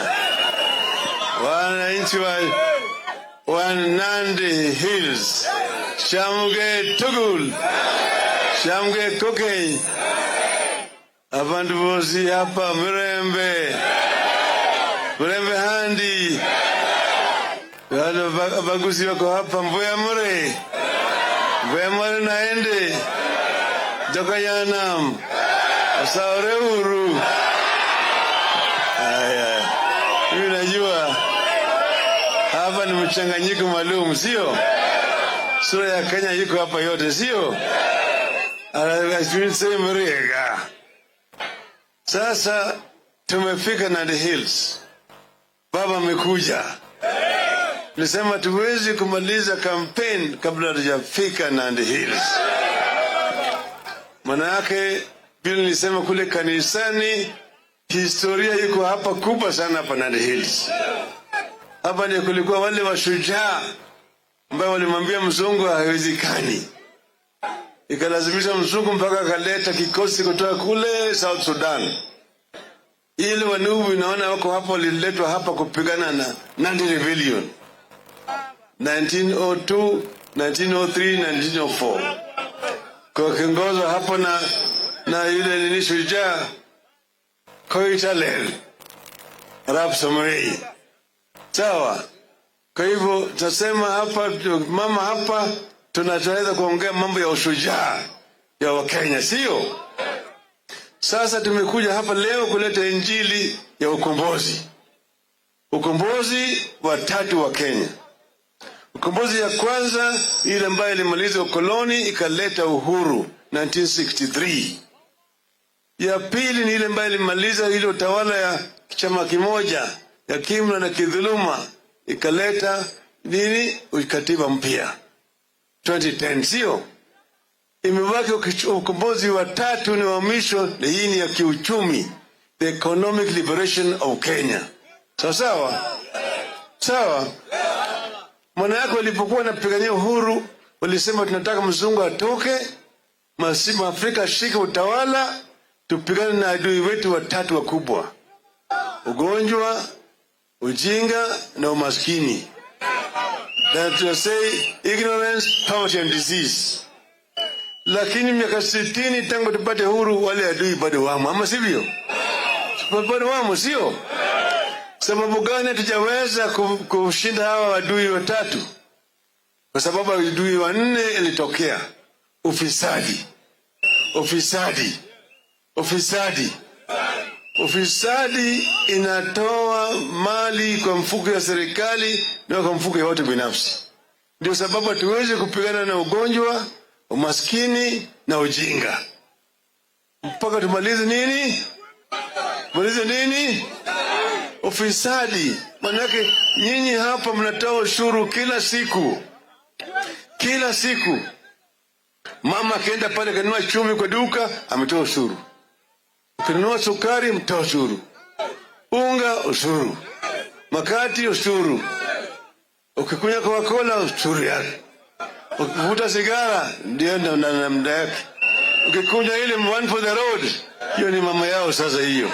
Speaker 1: wananchi wa Nandi Hills. Shamge tugul, shamge kokei, abantu bosi hapa Mrembe, Mrembe handi. Wale bagusi wako hapa Mbuya Mure, Mbuya Mure naende Joka yanam Saore uru. Aya, mimi najua hapa ni mchanganyiko maalum, sio? Sura ya Kenya iko hapa yote, sio? Sasa tumefika Nandi Hills. Baba amekuja. Nisema tuwezi kumaliza campaign kabla hatujafika Nandi Hills. Maana yake vile nilisema kule kanisani, historia iko hapa kubwa sana hapa Nandi Hills. Hapa ndio kulikuwa wale washujaa ambao walimwambia mzungu haiwezekani. Ikalazimisha mzungu mpaka akaleta kikosi kutoka kule South Sudan. Ili Wanubi naona wako hapo, waliletwa hapa kupigana na Nandi Rebellion 1902, 1903, 1904. Kwa kiongozwa hapo na yule nini shujaa Koitalel Arap Samoei. Sawa. Kwa hivyo tasema hapa, mama hapa Tunaweza kuongea mambo ya ushujaa ya Wakenya, sio? Sasa tumekuja hapa leo kuleta injili ya ukombozi, ukombozi wa tatu wa Kenya. Ukombozi ya kwanza ile ambayo ilimaliza ukoloni ikaleta uhuru 1963. Ya pili ni ile ambayo ilimaliza ile utawala ya chama kimoja ya kimla na kidhuluma ikaleta nini, katiba mpya 2010, sio? Imebaki ukombozi wa tatu ni wa mwisho, na hii ni ya kiuchumi, the economic liberation of Kenya. Sawa sawa sawa. Maana yako walipokuwa wanapigania uhuru walisema tunataka mzungu atoke, Afrika ashike utawala, tupigane na adui wetu watatu wakubwa: ugonjwa, ujinga na umaskini. That to say ignorance, poverty and disease. Lakini miaka 60 tangu tupate huru, wale adui bado wamo, ama sivyo? Bado wamo, sio? Sababu gani hatujaweza kushinda hawa adui watatu? Kwa sababu adui wanne ilitokea: ufisadi, ufisadi, ufisadi. Ufisadi inatoa mali kwa mfuko ya serikali na kwa mfuko ya watu binafsi. Ndio sababu hatuwezi kupigana na ugonjwa, umaskini na ujinga mpaka tumalize nini? Tumalize nini? Ufisadi. Manake nyinyi hapa mnatoa ushuru kila siku, kila siku. Mama akienda pale kanunua chumvi kwa duka, ametoa ushuru. Ukinunua sukari, mtoa ushuru. Unga, ushuru. Makati, ushuru. Ukikunywa Coca-Cola, ushuru yake. Ukivuta sigara, ndio na namna yake. Ukikunywa ile one for the road, hiyo ni mama yao sasa hiyo.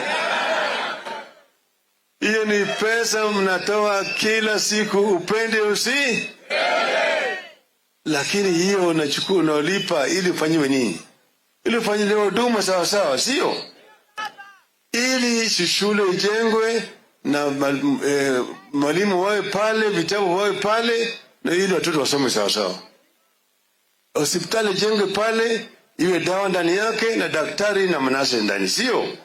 Speaker 1: Hiyo ni pesa mnatoa kila siku, upende usi, lakini hiyo unachukua unalipa ili ufanyiwe nini? Ili ufanyiwe huduma sawa sawa, sio? Ili shule ijengwe na mwalimu wawe pale, vitabu wawe pale, na ili watoto wasome sawa sawa. Hospitali ijengwe pale, iwe dawa ndani yake na daktari na manasi ndani, sio?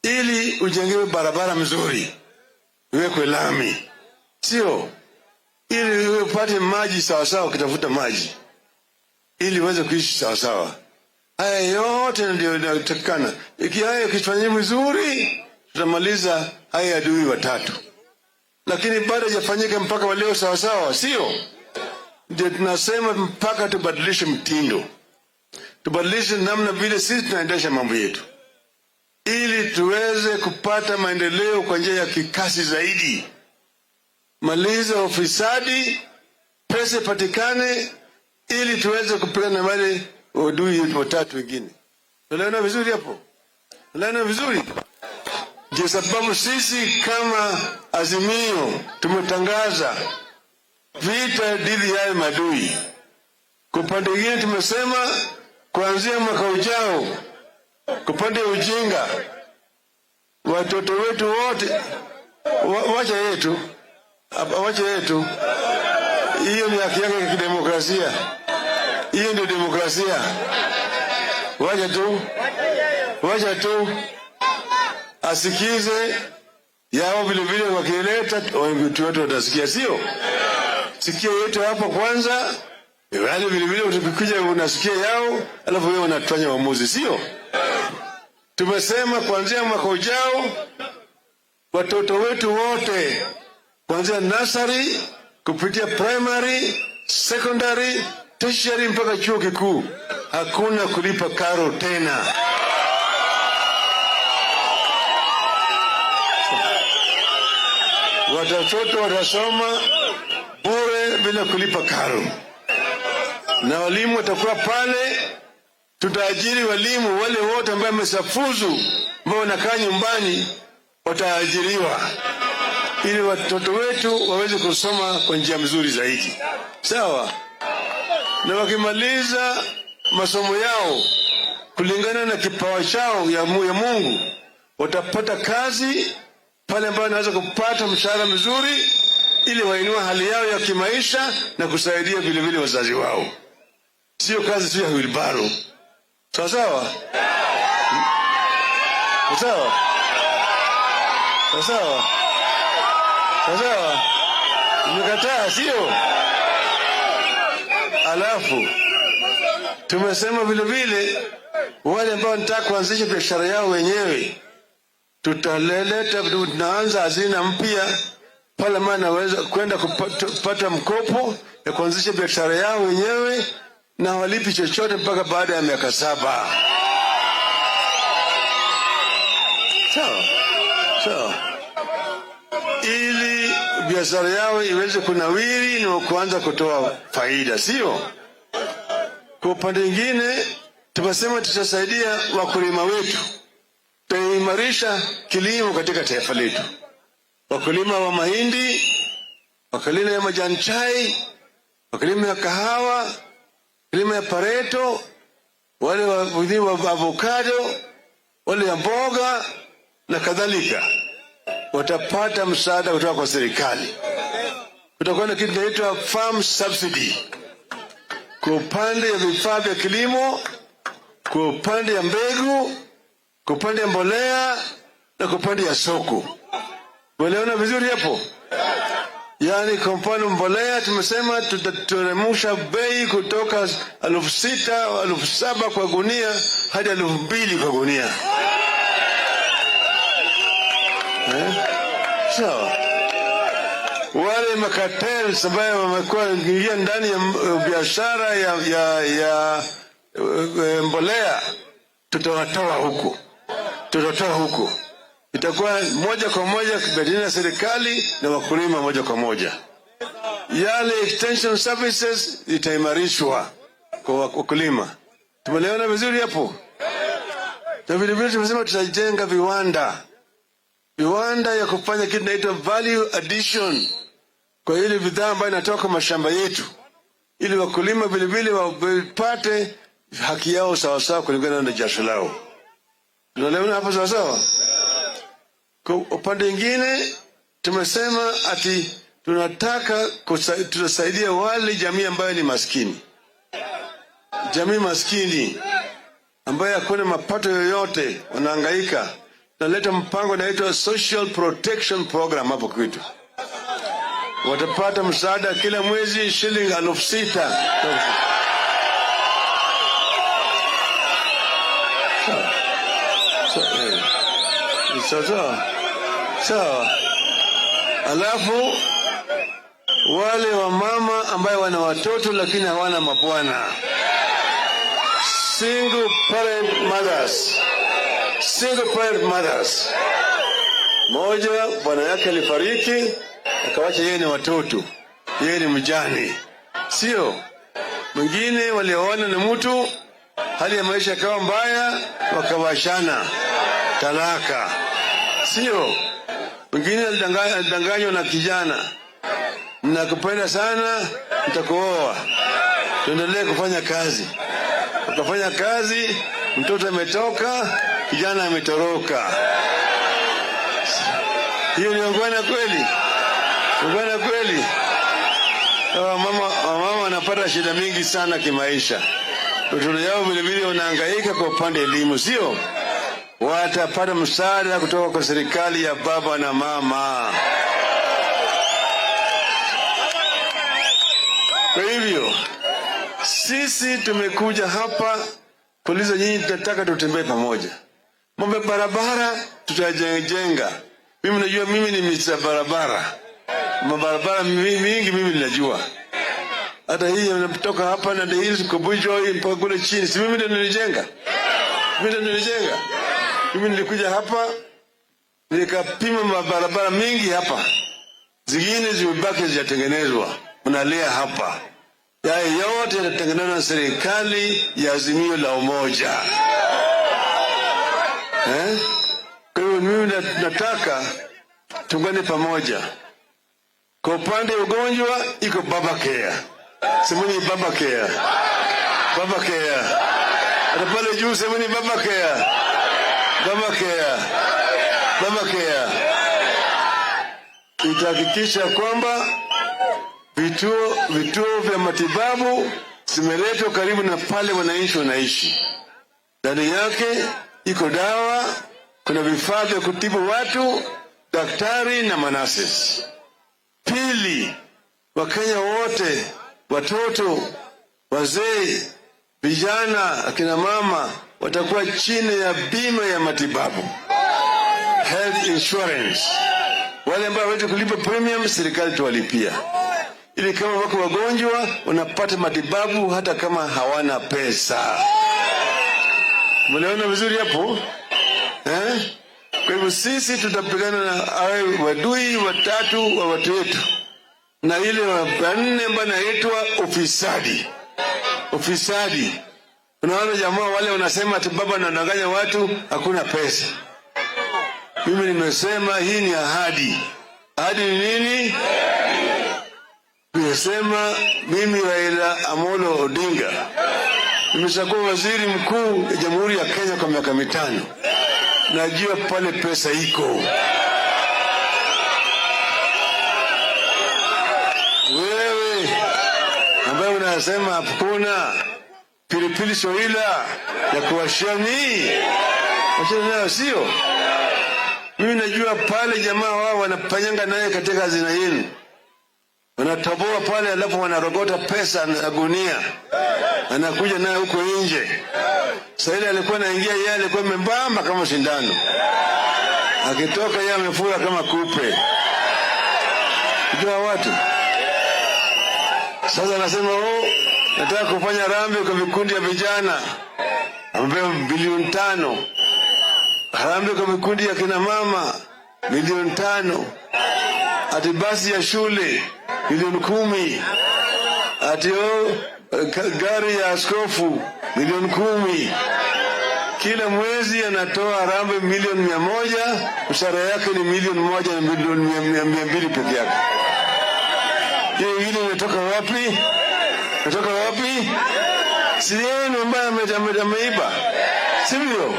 Speaker 1: Ili ujengewe barabara mzuri, iwekwe lami, sio? Ili upate maji sawa sawa, ukitafuta maji, ili uweze kuishi sawa sawa. Haya yote ndio inatakikana. Iki haya ikifanyika vizuri, tutamaliza haya adui watatu, lakini bado hajafanyika mpaka wa leo sawa sawa, sio? Ndio tunasema mpaka tubadilishe mtindo, tubadilishe namna vile sisi tunaendesha mambo yetu, ili tuweze kupata maendeleo kwa njia ya kikasi zaidi. Maliza ufisadi, pesa ipatikane, ili tuweze kupigana na wale adui watatu wengine. Tunaelewana vizuri hapo? Tunaelewana vizuri? Ndio sababu sisi kama Azimio tumetangaza vita dhidi ya maadui. Kwa upande mwingine tumesema kuanzia mwaka ujao, kwa upande wa ujinga, watoto wetu wote wacha yetu, wacha yetu, hiyo ni haki yake ya kidemokrasia. Hiyo ndio demokrasia. Wacha tu, wacha tu asikize yao vile vile, wakileta watu wetu watasikia, sio? Sikia yetu hapo kwanza, wale vile vile ukikuja unasikia yao, alafu wewe unafanya uamuzi, sio? Tumesema kuanzia mwaka ujao watoto wetu wote kuanzia nursery kupitia primary, secondary, tertiary mpaka chuo kikuu, hakuna kulipa karo tena. Watoto watasoma bure bila kulipa karo, na walimu watakuwa pale. Tutaajiri walimu wale wote ambao wamesafuzu, ambao wanakaa nyumbani, wataajiriwa ili watoto wetu waweze kusoma kwa njia mzuri zaidi, sawa? Na wakimaliza masomo yao kulingana na kipawa chao ya Mungu, watapata kazi pale ambapo wanaweza kupata mshahara mzuri ili wainue hali yao ya kimaisha na kusaidia vile vile wazazi wao. Sio kazi tu ya wheelbarrow. Sawa sawa? Sawa? Sawa sawa? Sawa sawa? Umekataa, sio? Alafu tumesema vile vile wale ambao wanataka kuanzisha biashara yao wenyewe, tutaleta, tunaanza hazina mpya pale, maana naweza kwenda kupata mkopo ya kuanzisha biashara yao wenyewe na hawalipi chochote mpaka baada ya miaka 7. Sawa sawa, ili biashara yao iweze kunawiri na kuanza kutoa faida, sio? Kwa upande mwingine, tumesema tutasaidia wakulima wetu, tutaimarisha kilimo katika taifa letu, wakulima wa mahindi, wakulima ya majani chai, wakulima ya kahawa, wakulima ya pareto, wale wa avocado, wale ya mboga na kadhalika, watapata msaada kutoka kwa serikali. Kutakuwa na kitu kinaitwa farm subsidy kwa upande ya vifaa vya kilimo, kwa upande ya mbegu, kwa upande ya mbolea na kwa upande ya soko. Umeelewana vizuri hapo? Yaani, kwa mfano mbolea tumesema tutateremsha bei kutoka 6,000, 7,000 kwa gunia hadi 2,000 kwa gunia. Eh? Sawa. Wale macartels ambayo wamekuwa wakiingia ndani ya biashara ya mbolea tutawatoa huko, tutatoa huko. Itakuwa moja kwa moja baina ya serikali na wakulima moja kwa moja. Yale extension services itaimarishwa kwa wakulima. Tumeelewana vizuri hapo? Na vile vile tumesema tutajenga viwanda, viwanda ya kufanya kitu inaitwa value addition kwa ile bidhaa ambayo inatoka mashamba yetu, ili wakulima vile vile wapate haki yao sawasawa kulingana na jasho lao. Tunaelewana hapo sawasawa? Kwa upande mwingine tumesema ati tunataka tutasaidia wale jamii ambayo ni maskini, jamii maskini ambayo hakuna mapato yoyote, wanahangaika. Tunaleta mpango unaitwa Social Protection Program hapo kwetu, watapata msaada kila mwezi shilingi 6,000. Sawa sawa sawa. Alafu wale wamama ambayo wana watoto lakini hawana mabwana, single parent mothers, single parent mothers. Moja bwana yake alifariki akawacha yeye ni watoto, yeye ni mjane, sio mwingine. Walioana na mtu, hali ya maisha ikawa mbaya, wakawashana, talaka, sio mwingine. Alidanganywa na kijana, "Nakupenda sana, nitakuoa, tuendelee kufanya kazi." Wakafanya kazi, mtoto ametoka, kijana ametoroka. Hiyo ni ungwana kweli? Ungwana kweli? Wamama wanapata shida mingi sana kimaisha. Watoto yao vile vile wanahangaika kwa upande elimu, sio? Watapata msaada kutoka kwa serikali ya baba na mama. Kwa hivyo sisi tumekuja hapa kuuliza nyinyi, tunataka tutembee pamoja. Mambo ya barabara tutajenga. Mimi najua mimi ni Mr. Barabara. Mabarabara mingi mimi ninajua. Hata hii inatoka hapa na Hills Kobujwa hii mpaka kule chini. Si mimi ndio nilijenga? Mimi ndio nilijenga. Mimi nilikuja hapa nikapima mabarabara mingi hapa. Zingine zimebaki hazijatengenezwa. Mnalia hapa. Yale yote yatatengenezwa na serikali ya Azimio la Umoja. Eh? Kwa hiyo mimi nataka tuungane pamoja. Kwa upande ugonjwa iko Baba Care. Semeni Baba Care. Baba Care. Hata pale juu semeni Baba Care. Baba Care. Baba Care. Itahakikisha kwamba vituo vya matibabu zimeletwa karibu na pale wananchi wanaishi. Ndani yake iko dawa, kuna vifaa vya kutibu watu, daktari na manurses. Pili, Wakenya wote, watoto, wazee, vijana, akina mama watakuwa chini ya bima ya matibabu, health insurance. Wale ambao hawezi kulipa premium, serikali tuwalipia, ili kama wako wagonjwa wanapata matibabu hata kama hawana pesa. Mliona vizuri hapo eh? Kwa hivyo sisi tutapigana na hao wadui watatu wa watu wetu, na ile wa nne ambayo inaitwa ufisadi. Ufisadi, unaona jamaa wale wanasema ati baba anadanganya watu, hakuna pesa. Mimi nimesema hii ni ahadi. Ahadi ni nini? Nimesema mimi Raila Amolo Odinga nimeshakuwa waziri mkuu ya Jamhuri ya Kenya kwa miaka 5. Najua pale pesa iko. Wewe ambaye unasema hakuna pilipili soila ya kuwashia ni wachana nayo, sio? Mimi najua pale jamaa wao wanapanyanga naye katika hazina yenu, wanatoboa pale, alafu wanarogota pesa na gunia, anakuja naye huko nje. Sasa ile alikuwa anaingia, yeye alikuwa membamba kama sindano, akitoka yeye amefura kama kupe. Unajua watu sasa anasema oh, nataka kufanya harambee kwa vikundi ya vijana, amepewa bilioni 5. Harambee kwa vikundi ya kina mama milioni 5. Ati basi ya shule milioni 10. Ati gari ya askofu milioni 10. Kila mwezi anatoa harambee milioni 100, mshahara yake ni milioni 1 na milioni 200 peke yake. Hiyo ingine imetoka wapi? Imetoka wapi? Si yeye ambaye ameiba, sivyo?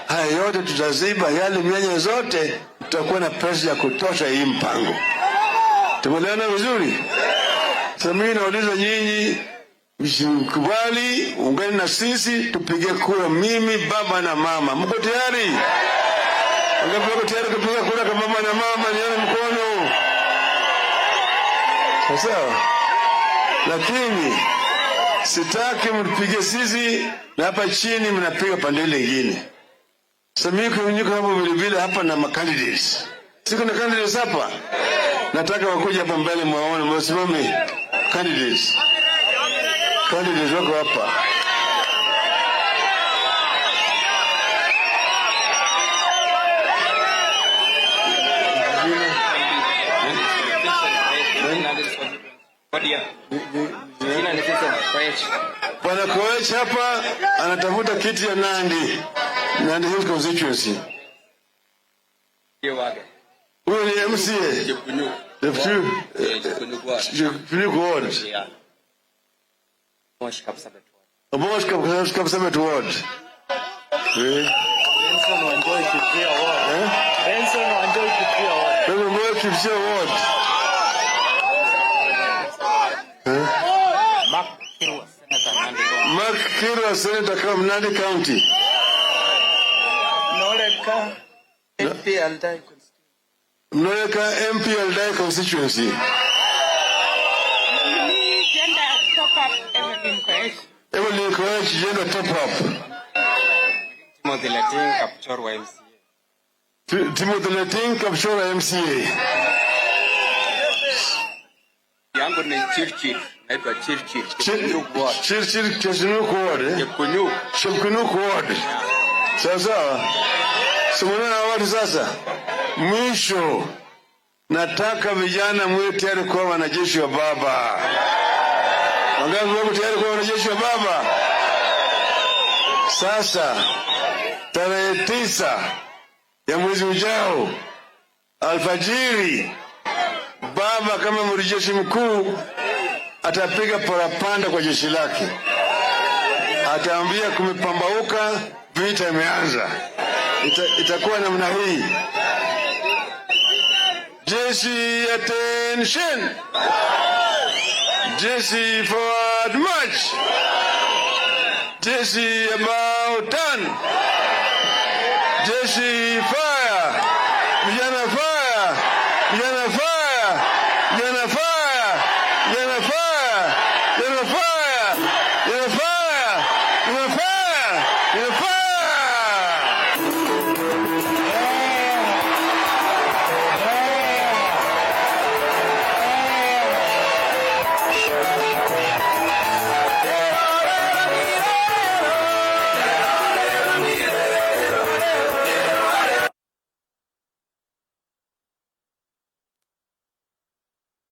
Speaker 1: Haya yote tutaziba yale mianya zote, tutakuwa na pesa ya kutosha hii mpango. Tumeelewana vizuri? Sasa mimi nauliza nyinyi, msikubali, ungane na sisi tupige kura, mimi baba na mama. Mko tayari? Wangapi wako tayari kupiga kura kwa baba na mama? Nione mkono. Sawa? Lakini sitaki mpige sisi na hapa chini mnapiga pande ile nyingine. Sasa mimi niko hapo vile vile hapa na candidates. Siko na candidates hapa. Nataka wakuja hapa mbele mwaone, msimame candidates. Candidates wako hapa. Bwana Koech hapa anatafuta kiti ya Nandi, Nandi Hills constituency. Huyo ni MCA Chepkunyuk Ward. Obosh Kapsabet Ward.
Speaker 11: Benson Wanjohi Kipsia Ward. Benson Wanjohi Kipsia Ward.
Speaker 1: Benson Wanjohi Kipsia Ward. Mark Kirwa, Senator from Nandi County.
Speaker 11: Noleka MP Aldai
Speaker 1: constituency. Noleka MP Aldai constituency.
Speaker 12: Gender top up Evelyn Koech.
Speaker 1: Evelyn Koech, gender top up.
Speaker 4: Timothy Leting, Kapchorwa MCA.
Speaker 1: Timothy Leting, Kapchorwa MCA.
Speaker 4: Yangu ni Chirchir, naitwa Chirchir. Chepkunyuk Ward.
Speaker 1: Chirchir, Chepkunyuk Ward.
Speaker 4: Chepkunyuk.
Speaker 1: Chepkunyuk Ward. Sawa sawa. Simona na watu sasa. Mwisho, nataka vijana mwe tayari kuwa wanajeshi wa baba. Wangapi wako tayari kuwa wanajeshi wa baba? Sasa tarehe 9 ya mwezi ujao alfajiri, baba kama mrejeshi mkuu atapiga parapanda kwa jeshi lake, ataambia kumepambauka, vita imeanza. Itakuwa namna hii. Jeshi attention. Jeshi forward march. Jeshi about turn. Jeshi fire.